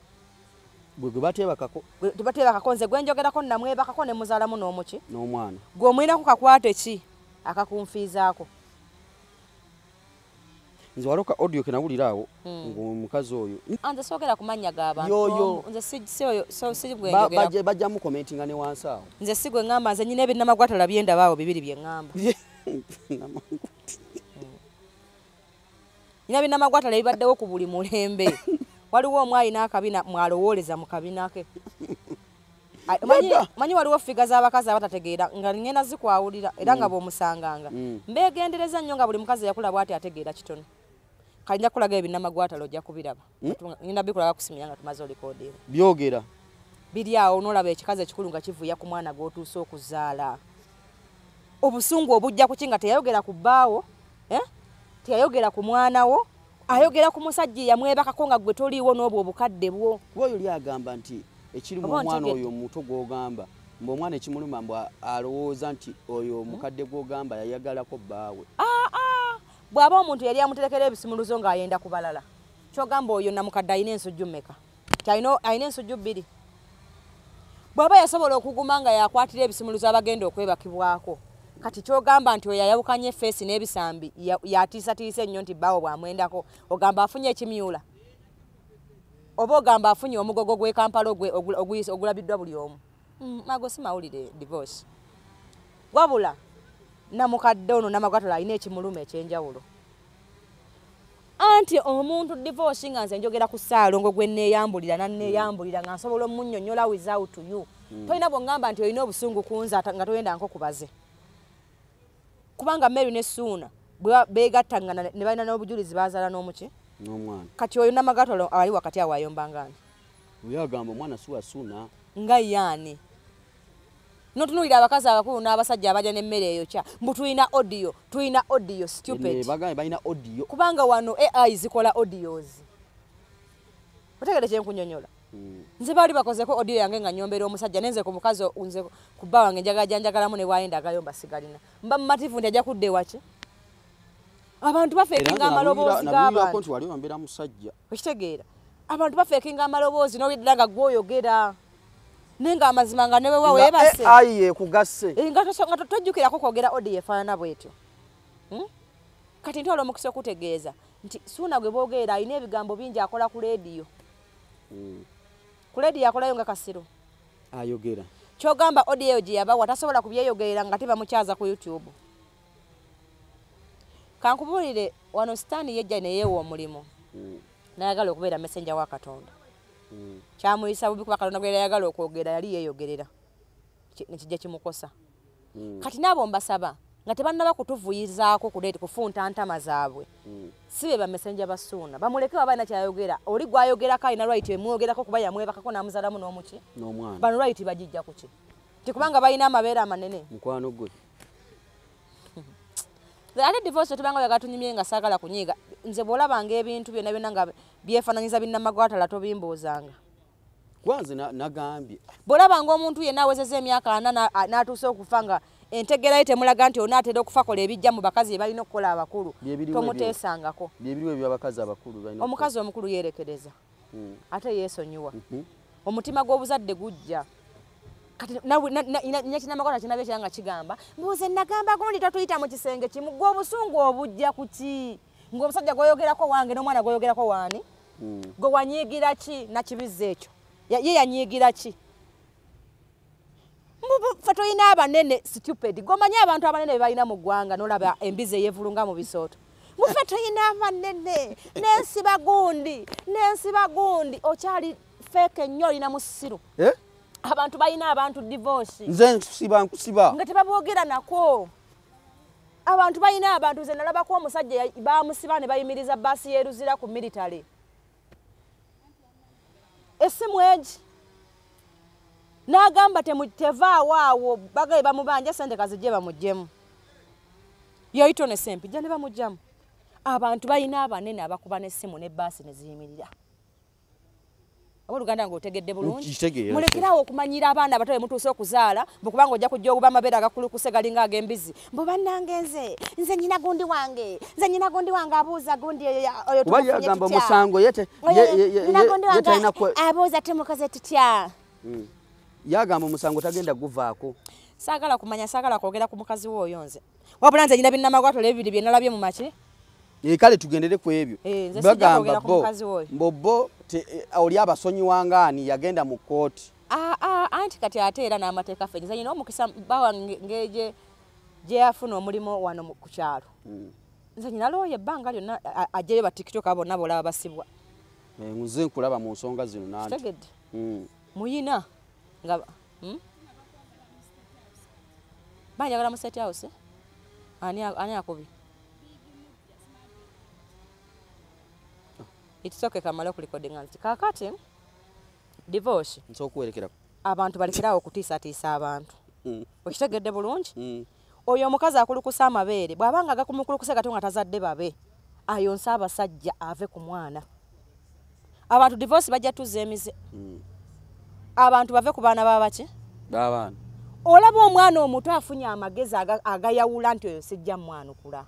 gwe bateebakako. Tebateebakako nze gwe njogerako namwebakako ne muzaalamu n'omuki n'omwana. Gwe omwinako kakwate ki akakunfiizaako? Nze waliwo ka audio ke nawulira awo ng'omukazi oyo nze soogera ku mannya g'abantu, nze si gwe njogerako, bajja mukomentinga ne wansi awo. Nze si gwe ŋŋamba, nze nnyina ebinnamagwatala bye ndaba awo bibiri bye ŋŋamba. Nina binnamagwatale ebibaddewo ku buli mulembe. Waliwo omu alina akabina mwalowooleza mu kabina ke. Manyi waliwo ffiga z'abakazi abatategeera nga ngenda zikwawulira era nga bw'omusanganga. Mbeegendereza nnyo nga buli mukazi yakula bw'ati ategeera kitono. Kale nja kukulaga ebinnamagwatale ojja kubiraba. Ngenda bikulaga kusimira nga tumaze olikodinga. Byogera. Biri awo n'olaba ekikazi ekikulu nga kivuya ku mwana gw'otuuse okuzaala. Obusungu obujja ku ki nga teyayogera ku bbaawo, teyayogera ku mwana wo, ayogera ku musajja yamwebakako nga gwe toliiwo n'obwo obukadde bwo. Kuba oyo oli agamba nti ekirimu omwana oyo omuto gw'ogamba mbu omwana ekimuluma mbu alowooza nti oyo omukadde gw'ogamba yayagalako bbaawe. Bw'aba omuntu yali amuterekera ebisimuluzo ng'ayenda ku balala, ky'ogamba oyo namukadde alina ensujju mmeka? Alina ensujju 2. Bw'aba yasobola okuguma nga yakwatira ebisimuluzo abagenda okwebakibwako, kati ky'ogamba nti oyo ayawukanye effeesi n'ebisambi yatiisatiisa ennyo nti bbaawo bw'amwendako, ogamba afunye ekimyula? Oba ogamba afunye omugogo gw'e Kampala ogulabiddwa buli omu? Ago si mawulire divorce. Wabula namukadde ono namagwatula alina ekimuluma ekyenjawulo. Anti omuntu divorce nga nze njogera ku Ssaalongo gwe nneeyambulira nanneeyambulira nga nsobola omunnyonnyola without you. Tolina bw'ongamba nti olina obusungu ku nze nga toyenda nkokubaze. Kubanga Mary ne Ssuuna bwe beegattangana ne balina n'obujulizi baazaala n'omuki? N'omwana. Kati oyo namagwatula ali wakati awo ayombanga ani? Oyo agamba omwana si wa Ssuuna. Nga ye ani? N'otunuulira abakazi abakulu n'abasajja abajja n'emmere eyokya mbu tulina audio, tulina audio, stupid. Bagambye balina audio. Kubanga wano AI zikola audios. Otegedde kye nkunyonnyola? Nze baali bakozeko audio yange nga nnyombera omusajja nenze ku mukazi nze ku bba wange njagala gyanjagalamu ne bw'ayenda agayomba sigalina. Mba mumativu nti ajja kudda ewaki. Abantu bafeekinga amaloboozi g'abantu. Nti wali oyombera musajja. Okitegeera? Abantu bafeekinga amaloboozi n'owulira nga gw'oyogera. Naye ng'amazima nga ne bwe weebase. AI ekugasse. Nga tojjukirako kwogera audio efaanana bw'etyo. Kati ntwala omukisa okutegeeza nti Ssuuna gwe boogerera alina ebigambo bingi akola ku leediyo. Ku leediyo akolayo nga Kasiro. Ayogera. Ky'ogamba audio eyo gye yabawa tasobola kubyeyogerera nga tebamukyaza ku YouTube. Kankubuulire wano Sitaani yejja ne yeewa omulimu. N'ayagala okubeera messenger wa Katonda. Kyamuyisa bubi kuba Katonda gwe yali ayagala okwogera yali yeeyogerera. Ne kijja kimukosa. Kati n'abo mbasaba nga tebannaba kutuvuyizaako kufunta ntama zaabwe. Si be bamessenja ba Ssuuna. Bamuleke baba alina ky'ayogera. Oli gw'ayogerako alina right emwogerako kuba yamwebakako n'amuzaalamu n'omuki? N'omwana. Bano right bagijja ku ki? Nti kubanga balina amabeere amanene. Mukwano gwe. Ate divorce tubanga oyagala tunyumye nga saagala kunyiiga. Nze bw'olabanga ebintu byonna byonna nga byefaananyiza binnamagwatala tobimbuuzanga. Kwanze nagambye. Bw'olabanga omuntu yenna awezezza emyaka 40 n'atuuse okufa nga entegeera ye temulaga nti onaatera okufa kola ebijja mu bakazi bye balina okukola abakulu, tomuteesangako. Byebiriwo eby'abakazi abakulu balina. Omukazi omukulu yeerekereza. Ate yeesonyiwa. Omutima gw'obuzadde gujja. Kati nyakinamagwatala kinabye ekira nga kigamba mbuze nagamba gundi totuyita mu kisenge kimu gwe obusungu obujja ku ki? Ng'omusajja gw'oyogerako wange n'omwana gw'oyogerako waani? Gwe wanyiigira ki nakibizza ekyo? Ye yanyiigira ki? Ffe tulina abanene stupid. G'omanyi abantu abanene be balina mu ggwanga n'olaba embizi eyeevulunga mu bisooto. Muffe tulina abanene n'ensiba gundi n'ensiba gundi okyali fake nnyo olina musiru. Abantu balina abantu divorce. Nze nkusiba nkusiba. Nga tebaboogera nako. Abantu balina abantu nze nalabako omusajja bamusiba ne bayimiriza bbaasi y'e Luzira ku military. Essimu egi. N'agamba tevaawo awo bagaye bamubanja ssente kazijje bamuggyemu. Yayitone Ssempijja ne bamuggyamu. Abantu balina abanene abakuba n'essimu ne bbaasi ne ziyimirira. Abooluganda ng'otegedde bulungi. Mulekerawo okumanyira abaana abato be mutuuse okuzaala mbu kubanga ojja kujja obuba amabeere agakulukuse galinga ag'embizi. Mbu bannange nze nnyina gundi wange, nze nnyina gundi wange abuuza gundi oyo tumufunye tutya. Kuba musango ye gundi wange abuuza tumukoze tutya. Yagamba omusango tagenda guvaako. Saagala kumanya, saagala kwogera ku mukazi we oyo nze. Wabula nze nnyina binnamagwatula ebibiri bye nalabye mu maki. Kale tugendere ku ebyo. Bagamba bo mbo oli abasonyiwanga ani yagenda mu kkooti. Anti kati ate era n'amateeka ffe nze nnyina omukisa bba wange ng'egye gye yafuna omulimu wano ku kyalo. Nze nyina looya ebbanga lyonna ajjayo ba TikTok abo bonna bolaba basibwa. Nze nkulaba mu nsonga zino nanti. Kitegedde. Muyina nga banjagala mu State House. Ani akubye? It's okay kamala okulikodinga nti kaakati divorce. Nsobola okuwerekera. Abantu balekerawo okutiisatiisa abantu. Okitegedde bulungi? Oyo omukazi akulukusa amabeere bw'abanga agakumukulukusa gato nga tazadde babe ayonsa abasajja ave ku mwana. Abantu divorce bajja tuzza emize. Abantu bave ku baana babaki? B'abaana. Olaba omwana omuto afunye amagezi agayawula nti oyo sijja mwanukula.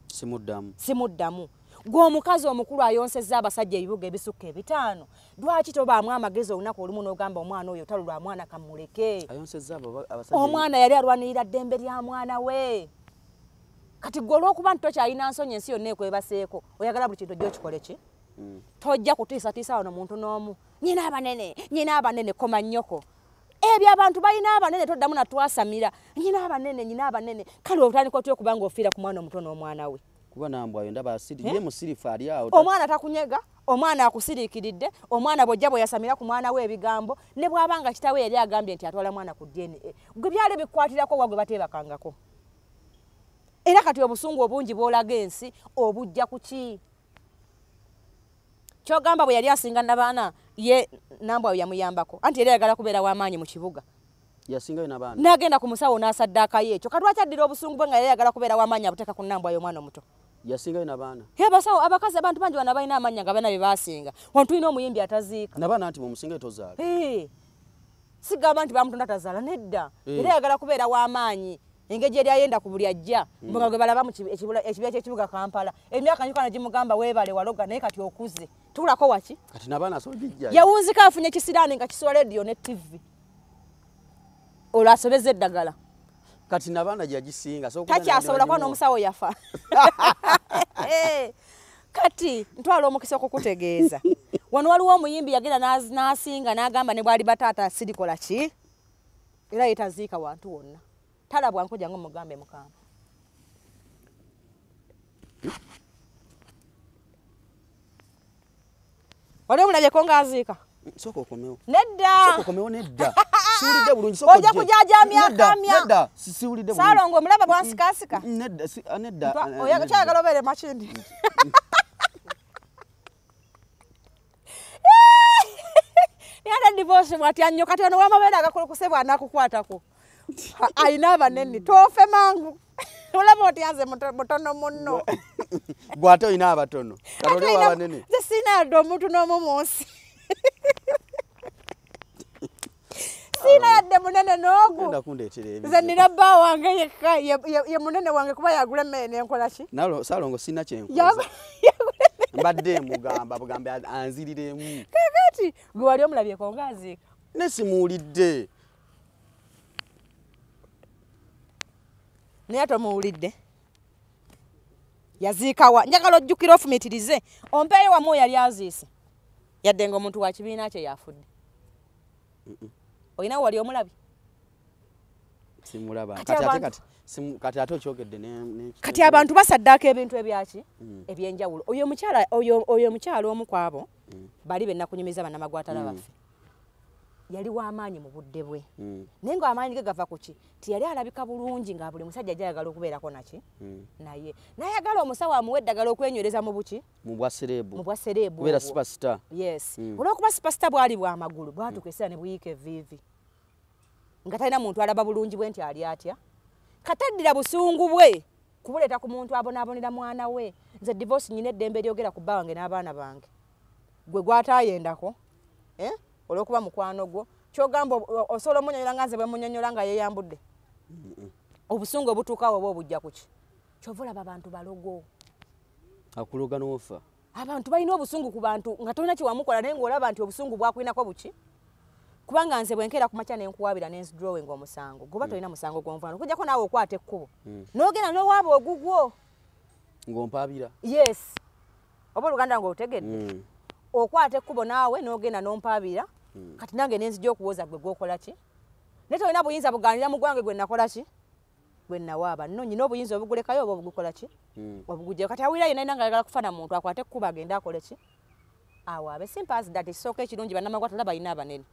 Simuddamu. Simuddamu. Gwe omukazi omukulu ayonsezza abasajja ebibuga ebisukka 5 lwaki tobaamu amagezi olunaku olumu n'ogamba omwana oyo talulwa mwana kamuleke? Ayonsezza abasajja. Omwana yali alwanirira ddembe lya mwana we. Kati gwe olw'okuba nti tokyalina nsonyi ensi yonna ekwebaseeko oyagala buli kintu ojja okikole ki? Tojja kutiisatiisa wano muntu n'omu. Nyina abanene, nyina abanene, koma nnyoko. Ebyo abantu balina abanene toddamu natwasamira. Nyina abanene, nyina abanene. Kale otandika otya okuba ng'ofiira ku mwana omuto n'omwana we? Kuba Nambwayo ndaba asiri ye musirifu ali awo. Omwana takunyega, omwana akusiriikiridde, omwana bw'ojja bwe yasamira ku mwana we ebigambo, ne bw'aba nga kitaawe yali agambye nti atwala mwana ku DNA. Gwe byali bikukwatirako wa gwe bateebakangako. Era kati obusungu obungi bw'olaga ensi obujja ku ki? Ky'ogamba bwe yali asinga nabaana ye Nambwayo yamuyambako. Anti yali ayagala kubeera w'amaanyi mu kibuga. Yasingayo n'abaana. N'agenda ku musawo n'asaddaakayo ekyo. Kati lwaki addira obusungu bwe nga yali ayagala kubeera w'amaanyi abuteeka ku Nambwayo omwana omuto? Yasingayo n'abaana. Abasawo abakazi abantu bangi bano balina amannya nga balina bye baasinga. Wano tulina omuyimbi ataziika. N'abaana nti bw'omusingayo tozaala. Sigamba nti bamutonda tazaala nedda. Era ayagala kubeera w'amaanyi. Engeri yali ayenda ku buli ajja. Nga gwe balaba mu ekibiina ky'ekibuga Kampala. Emyaka ngikwana gimugamba weebale waloga naye kati okuze. Tuulako waki? Kati n'abaana asobola ogijjayo. Yawunzika afunye ekisiraani nga kisula rediyo ne TV. Olwo asobezza eddagala. Kati n'abaana gyagisinga. Takyasobola kuba n'omusawo yafa. Kati ntwala omukisa okukutegeeza. Wano waliwo omuyimbi yagenda n'asinga n'agamba ne bw'ali bataata sirikola ki? Era ye taziika wantu wonna. Talabwa nkojja ng'omugambe mukama. Wali omulabyeko ng'aziika? Sooka okomewo. Nedda. Sooka okomewo nedda. Siwulidde bulungi sooka ojja kujaajamya akamya. Nedda, siwulidde bulungi. Saalongo omulaba bwansikasika? Nedda, nedda. Kyayagala obeere makindi. Naye ate divorce bw'atya nnyo kati ono w'amabeere agakulukuse bw'anaakukwatako. Alina abanene toofe mangu. Olaba otya nze mutono munno. Gwe ate olina abatono. Kati oli w'abanene. Nze sirina yadde omuntu n'omu mu nsi. Sirina yadde munene n'ogu. Nze nina bba wange yekka ye munene wange kuba yagula emmere n'enkola ki? Saalongo sirina kye nkoze. Mbadde mugamba bugambe anziriremu. Kaakati gwe wali omulabyeko ng'aziika? Ne simuwulidde. Naye tomuwulidde. Yaziikawa. Njagala ojjukire ofumiitirize. Ompeeyo wamu oyo yali aziise. Yadde ng'omuntu wa kibiina kye yafudde. Olina wali omulabye? Simulaba. Kati ate okyogedde ne kati abantu basaddaaka ebintu ebyaki? Ebyenjawulo. Oyo omukyala oyo omukyala omu ku abo bali be nakunyumiza bannamagwatala baffe. Yali w'amaanyi mu budde bwe. Naye ng'amaanyi ge gava ku ki? Ti yali alabika bulungi nga buli musajja ajja ayagala okubeerako naki? Naye. N'ayagala omusawo amuwe eddagala okwenywereza mu buki? Mu bwa sereebu. Mu bwa sereebu. Kubeera superstar. Yes. Olw'okuba superstar bwali bw'amagulu bwatuuka ekiseera ne buyiika evviivi. Nga talina muntu alaba bulungi bwe nti ali atya. Kataddira busungu bwe kubuleeta ku muntu abonaabonera mwana we. Nze divorce nnyina eddembe eryogera ku bba wange n'abaana bange. Gwe gw'ataayendako. Olw'okuba mukwano gwo ky'ogamba osobola omunyonyola nga nze bwe munyonyola nga yeeyambudde. Obusungu obutuukawo oba obujja ku ki? Ky'ova olaba abantu balogo. Akuloga n'ofa. Abantu balina obusungu ku bantu nga tolina kye wamukola naye ng'olaba nti obusungu bwakulinako buki? Kubanga nze bwe nkeera ku makya ne nkuwaabira ne nzidrawinga omusango. Goba tolina musango gw'onvunaana okuggyako naawe okwata ekkubo. N'ogenda n'owaaba ogugwo. Ng'ompaabira. Yes. Oba Oluganda ng'olutegedde. Okwata ekkubo naawe n'ogenda n'ompaabira. Kati nange ne nzija okuwoza gwe gw'okola ki? Naye tolina buyinza bugaanira mu gwange gwe nakola ki? Gwe nawaaba nno nyina obuyinza obugulekayo oba obugukola ki? Obugujja. Kati awulira yenna nga ayagala kufaana muntu akwate ekkubo agende akole ki? Awaabe. Simple as that. Ekisooka ekirungi bannamagwata balina abanene.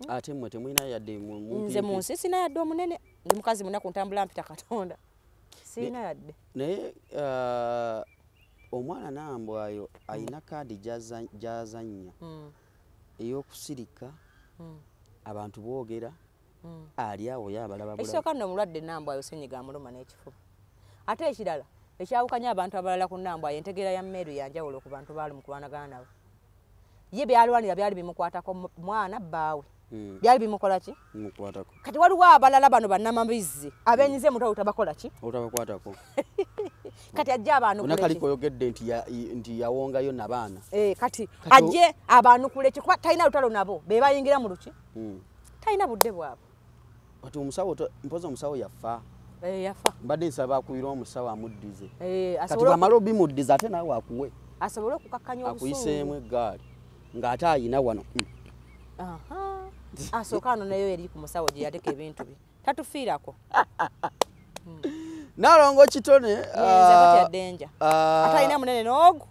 Ate mmwe temulina yadde nze mu nsi sina yadde omunene. Ndi mukazi munaku ntambula mpita Katonda. Sirina yadde. Naye omwana Nambwayo alina kaadi gy'azannya ey'okusirika, abantu boogera, ali awo ye abalaba bulabi. Ekisooka nno omulwadde Nambwayo ssenyiga amuluma n'ekifuba. Ate ekirala ekyawukanya abantu abalala ku Nambwayo, entegeera ya Meeru ya njawulo ku bantu baali mu kulwanagana nabo. Ye byalwanira byali bimukwatako mwana bbaawe. Byali bimukola ki? Bimukwatako. Kati waliwo abalala bano bannamabizzi abenyize mu utabakola ki? Utabakwatako. Kati ajje abanukule ki? Onakaliko oyogedde nti yawongayo nabaana. Kati ajje abanukule ki? Kuba talina lutalo nabo, be bayingira mu luki? Talina budde bwabwe. Kati omusawo mpozi omusawo yafa. Yafa. Mbadde nsaba akubire omusawo amuddize. Kati bw'amala obimuddiza ate naawe akuwe. Asobole okukakkanya obusungu. Akuyiseemu eggaali ng'ate ayina wano. Asooka ano nayo eri ku musawo gye yateeka ebintu bye. Tatufiirako. Nalongo Kitone. Nze batya danger. Ate alina munene n'ogu.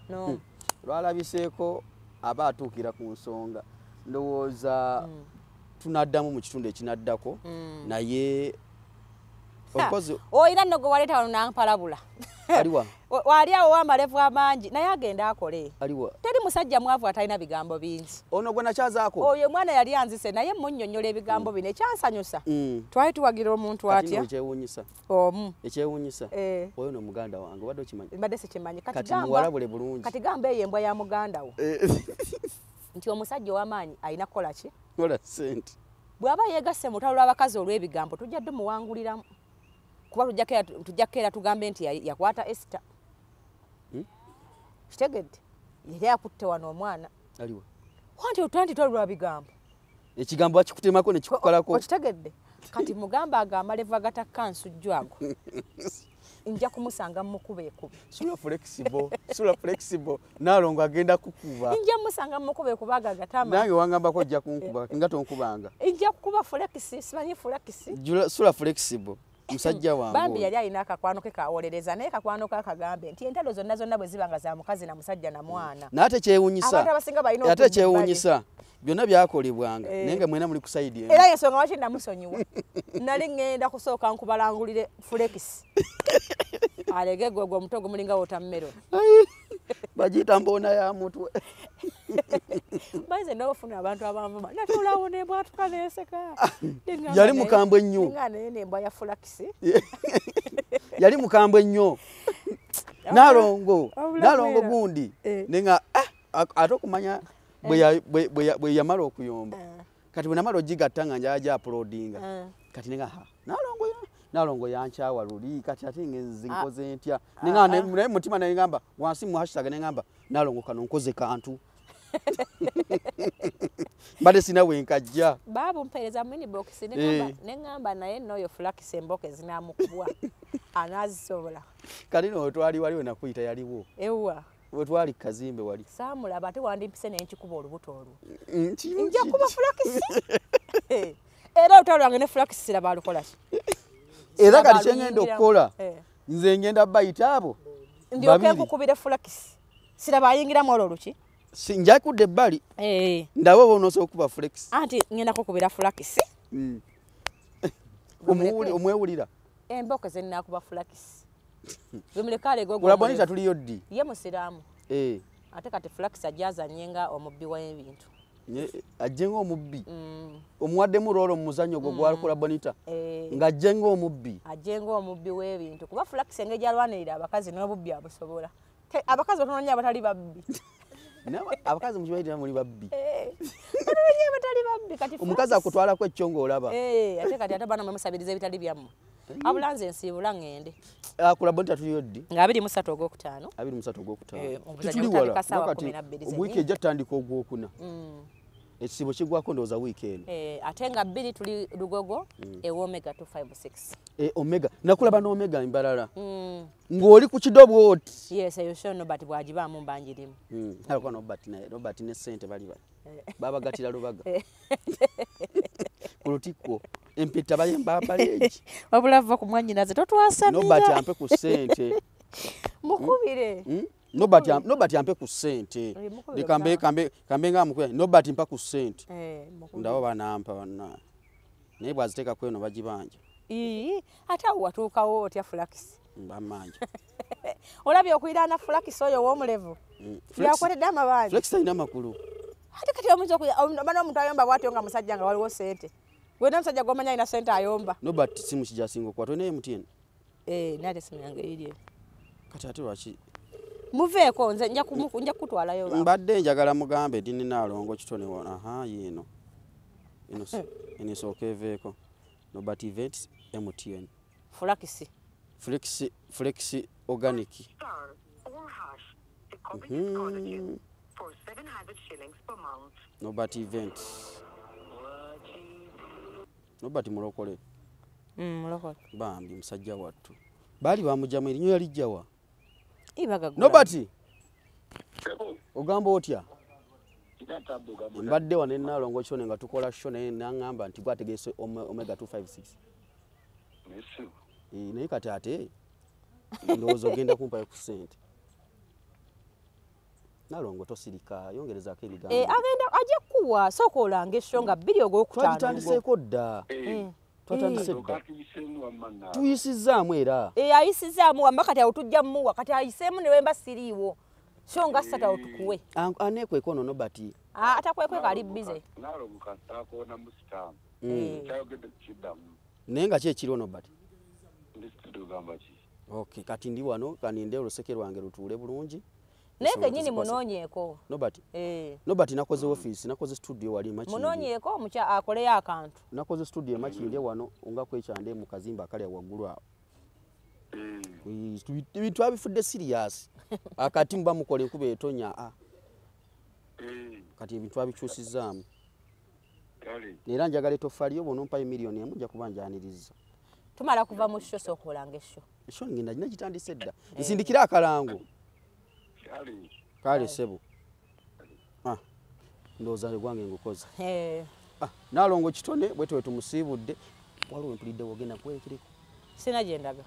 No. Lwalabiseeko aba atuukira ku nsonga. Ndowooza tunaddamu mu kitundu ekinaddako naye oyina nno gwe waleeta wano n'ampalabula. Aliwa? Wali awo w'amalevu amangi naye agenda akole. Aliwa? Teri musajja mwavu atalina bigambo bingi. Ono gwe nakyazaako? Oyo omwana yali anzise naye munnyonnyola ebigambo bino ekyansanyusa. Twali tuwagira omuntu atya? Ekyewuunyisa. Omu. Ekyewuunyisa. Oyo no muganda wange obadde okimanyi? Mbadde sikimanyi. Kati muwalabule bulungi. Kati gamba eyo embwa ya muganda wo. Nti omusajja ow'amaanyi alina kukola ki? Kola ssente. Bw'aba yeegasse mu lutalo lw'abakazi olw'ebigambo tujja dde muwanguliramu. Kuba tujja keera tugambe nti yakwata Esther. Kitegedde? Yali akutte wano omwana. Aliwa? Wanti otwanti twali lwa bigambo. Ekigambo akikutemako ne kikukalako. Okitegedde? Kati mugamba ago amalevu agatakka nsujju ago. Nja kumusanga mukube ekube. Sula flexible, sula flexible. Nalongo agenda kukuba. Nja musanga mukube ekuba ago agatama. Nange wangambako ojja kunkuba, nga tonkubanga. Nja kukuba flex, simanyi flex. Sula flexible. Musajja wange. Bambi yali alina akakwano ke kawolereza naye kakwano ke akagambe nti entalo zonna zonna bwe ziba nga za mukazi na musajja na mwana. Naye ate kyewuunyisa. Abantu abasinga balina ate kyewuunyisa. Byonna byakolebwanga naye nga mwena muli ku side emu. Era ensonga lwaki namusonyiwa. Nali ŋŋenda kusooka nkubalangulire flex. Alege gwe gwe omuto gumulinga watermelon. Bagiyita mboona ya mutwe. Bayize n'ofuna abantu abanvuma. Natuulawo ne bwatuka n'enseka. Yali mukambwe nnyo. Nga naye n'embwa ya flex. Yali mukambwe nnyo. Nalongo, nalongo gundi. Nenga ate okumanya bwe yamala okuyomba. Kati bwe namala ogigatta nga njaja uploadinga. Kati nenga ha, nalongo nalongo yankyawa luli kati ate ngenzi nkoze ntya. Nenga naye mutima naye ngamba wansi mu hashtag ne ngamba nalongo kano nkoze kantu. Mbadde sina we nkajja. Baabu mpeereza mu inbox ne ngamba naye n'oyo flex emboke zinaamukubwa. Anaazisobola. Kati no twali waliwo nakuyita yaliwo. Ewa. We twali kazimbe wali. Saamulaba ate wandimpise ne nkikuba olubuto olwo. Nja kuba flex. Era olutalo lwange ne flex siraba alukola ki? Era kati kye ngenda okukola nze ngenda bayita abo. Ndyoke nkukubire flex. Siraba ayingiramu olwo luki? Nja kudda ebbali. Ndabe oba onoosobola okukuba flex. Anti ngenda kukubira flex. Omwewulira. Emboke ze nnaakuba flex. Bimuleka alege ogwo. Kulabonita tuliyo ddi? Ye musiraamu. Ate kati flex ajja azannye nga omubbi w'ebintu. Ajje ng'omubbi. Omuwaddemu roolo mu muzannyo gwo gwakola Bonita. Ng'ajje ng'omubbi. Ajje ng'omubbi w'ebintu. Kuba flex engeri gy'alwanirira abakazi n'obubbi abusobola. Abakazi batono nnyo abatali babbi. Abakazi mukimanyi muli babbi. Batono nnyo abatali babbi. Kati omukazi akutwalako ekyo ng'olaba. Ate kati ate baana mwe musabiriza ebitali byammwe. Abula nze nsiibula ŋŋende. Kula Bonita tuliyo ddi? Nga 23 Ogwokutaano. 23 Ogwokutaano. Tetuli wala. Wiiki ejja tutandika Ogwokuna. Ekisibo kigwako ndowooza wiiki eno. Ate nga 2 tuli Lugogo ewa Omega 256. Omega. Nakulaba n'Omega Mbarara. Ng'oli ku kidobo oti. Yes, eyo show Nobert bw'agibaamu mba njirimu. Alikuwa Nobert naye, Nobert ne ssente bali bali. Babagatira Lubaga. Ku lutikko. Empeta bayemba abaleji. Wabula va ku mwannyinaze totwasamira. Nobert ampe ku ssente. Mukubire. Nobert ampe ku ssente. Kambe nga mukubire. Nobert mpa ku ssente. Ndabo banampa banna. Naye bw'aziteeka ku eno bagibanja. Ate awo watuukawo otya Fulax? Mbamanja. Olabye okuyiraana Fulax oyo ow'omulevu. Yakoledde amabanja. Fulax talina makulu. Ate kati oyinza okuba omuntu ayomba bw'atyo nga musajja nga waliwo ssente. Gwena omusajja gw'omanyi alina ssente ayomba. Nobert simu kijasinga okukwata olina MTN? Naye ate simu yange eri eno. Kati ate lwaki? Muveeko nze nja kukutwalayo. Mbadde njagala mugambe nti Nnaalongo Kitone wano. Aha yiino. Eno esooka eveeko. Nobert Events MTN. Fulax. Flex Organic. Nobert Events. Nobert mulokole. Mulokole. Bambi musajja wattu. Baali bamugyamu erinnyo yalijja wa? Nobert. Ogamba otya? Mbadde wano Nnaalongo Kitone nga tukola show naye n'aŋŋamba nti gwategeese Omega 256. Naye kati ate ndowooza ogenda kumpayo ku ssente. Nnaalongo tosirika, yongerezaako ebigambo. Agenda ajja kukuwa, sooka olange show nga 2 Ogwokutaano. Twagitandiseeko dda. Twatandise dda. Tuyisizzaamu era. Ayisizzaamu wamma kati awo tujja mmuwa, kati ayiseemu ne wemba siriiwo. So nga ssatu awo tukuwe. Aneekweka ono Nobert. Atakwekweka ali busy. Naye nga ki ekiriwo Nobert? Okay, kati ndi wano kaninde oluseke lwange lutuule bulungi. Naye kennyini munoonyeeko. Nobert. Nobert nakoze office, nakoze studio wali Makindye. Munoonyeeko omukya akoleyo akantu. Nakoze studio e Makindye wano nga kwekyande mu kazimba akali waggulu awo. Ebintu abifudde serious. Akati muba mukola enkuba etonya. Kati ebintu abikyusizzaamu. Era njagala etoffaaliyo bw'onompayo miliyoni emu nja kuba njaniriza. Tumala kuva mu show sooka olange show. Show ngenda nagitandise dda. Nsindikire akalango. Kale ssebo. Ndowooza gwange ngukoze. Nnaalongo Kitone bwe tuwe tumusiibudde waliwo empulidde wogenda nkuwerekereko. Sina gye ndaga.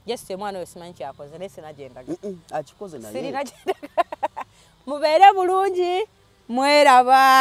Just omwana oyo simanyi kyakoze naye sina gye ndaga. Akikoze naye. Sirina gye ndaga. Mubeere bulungi mweraba.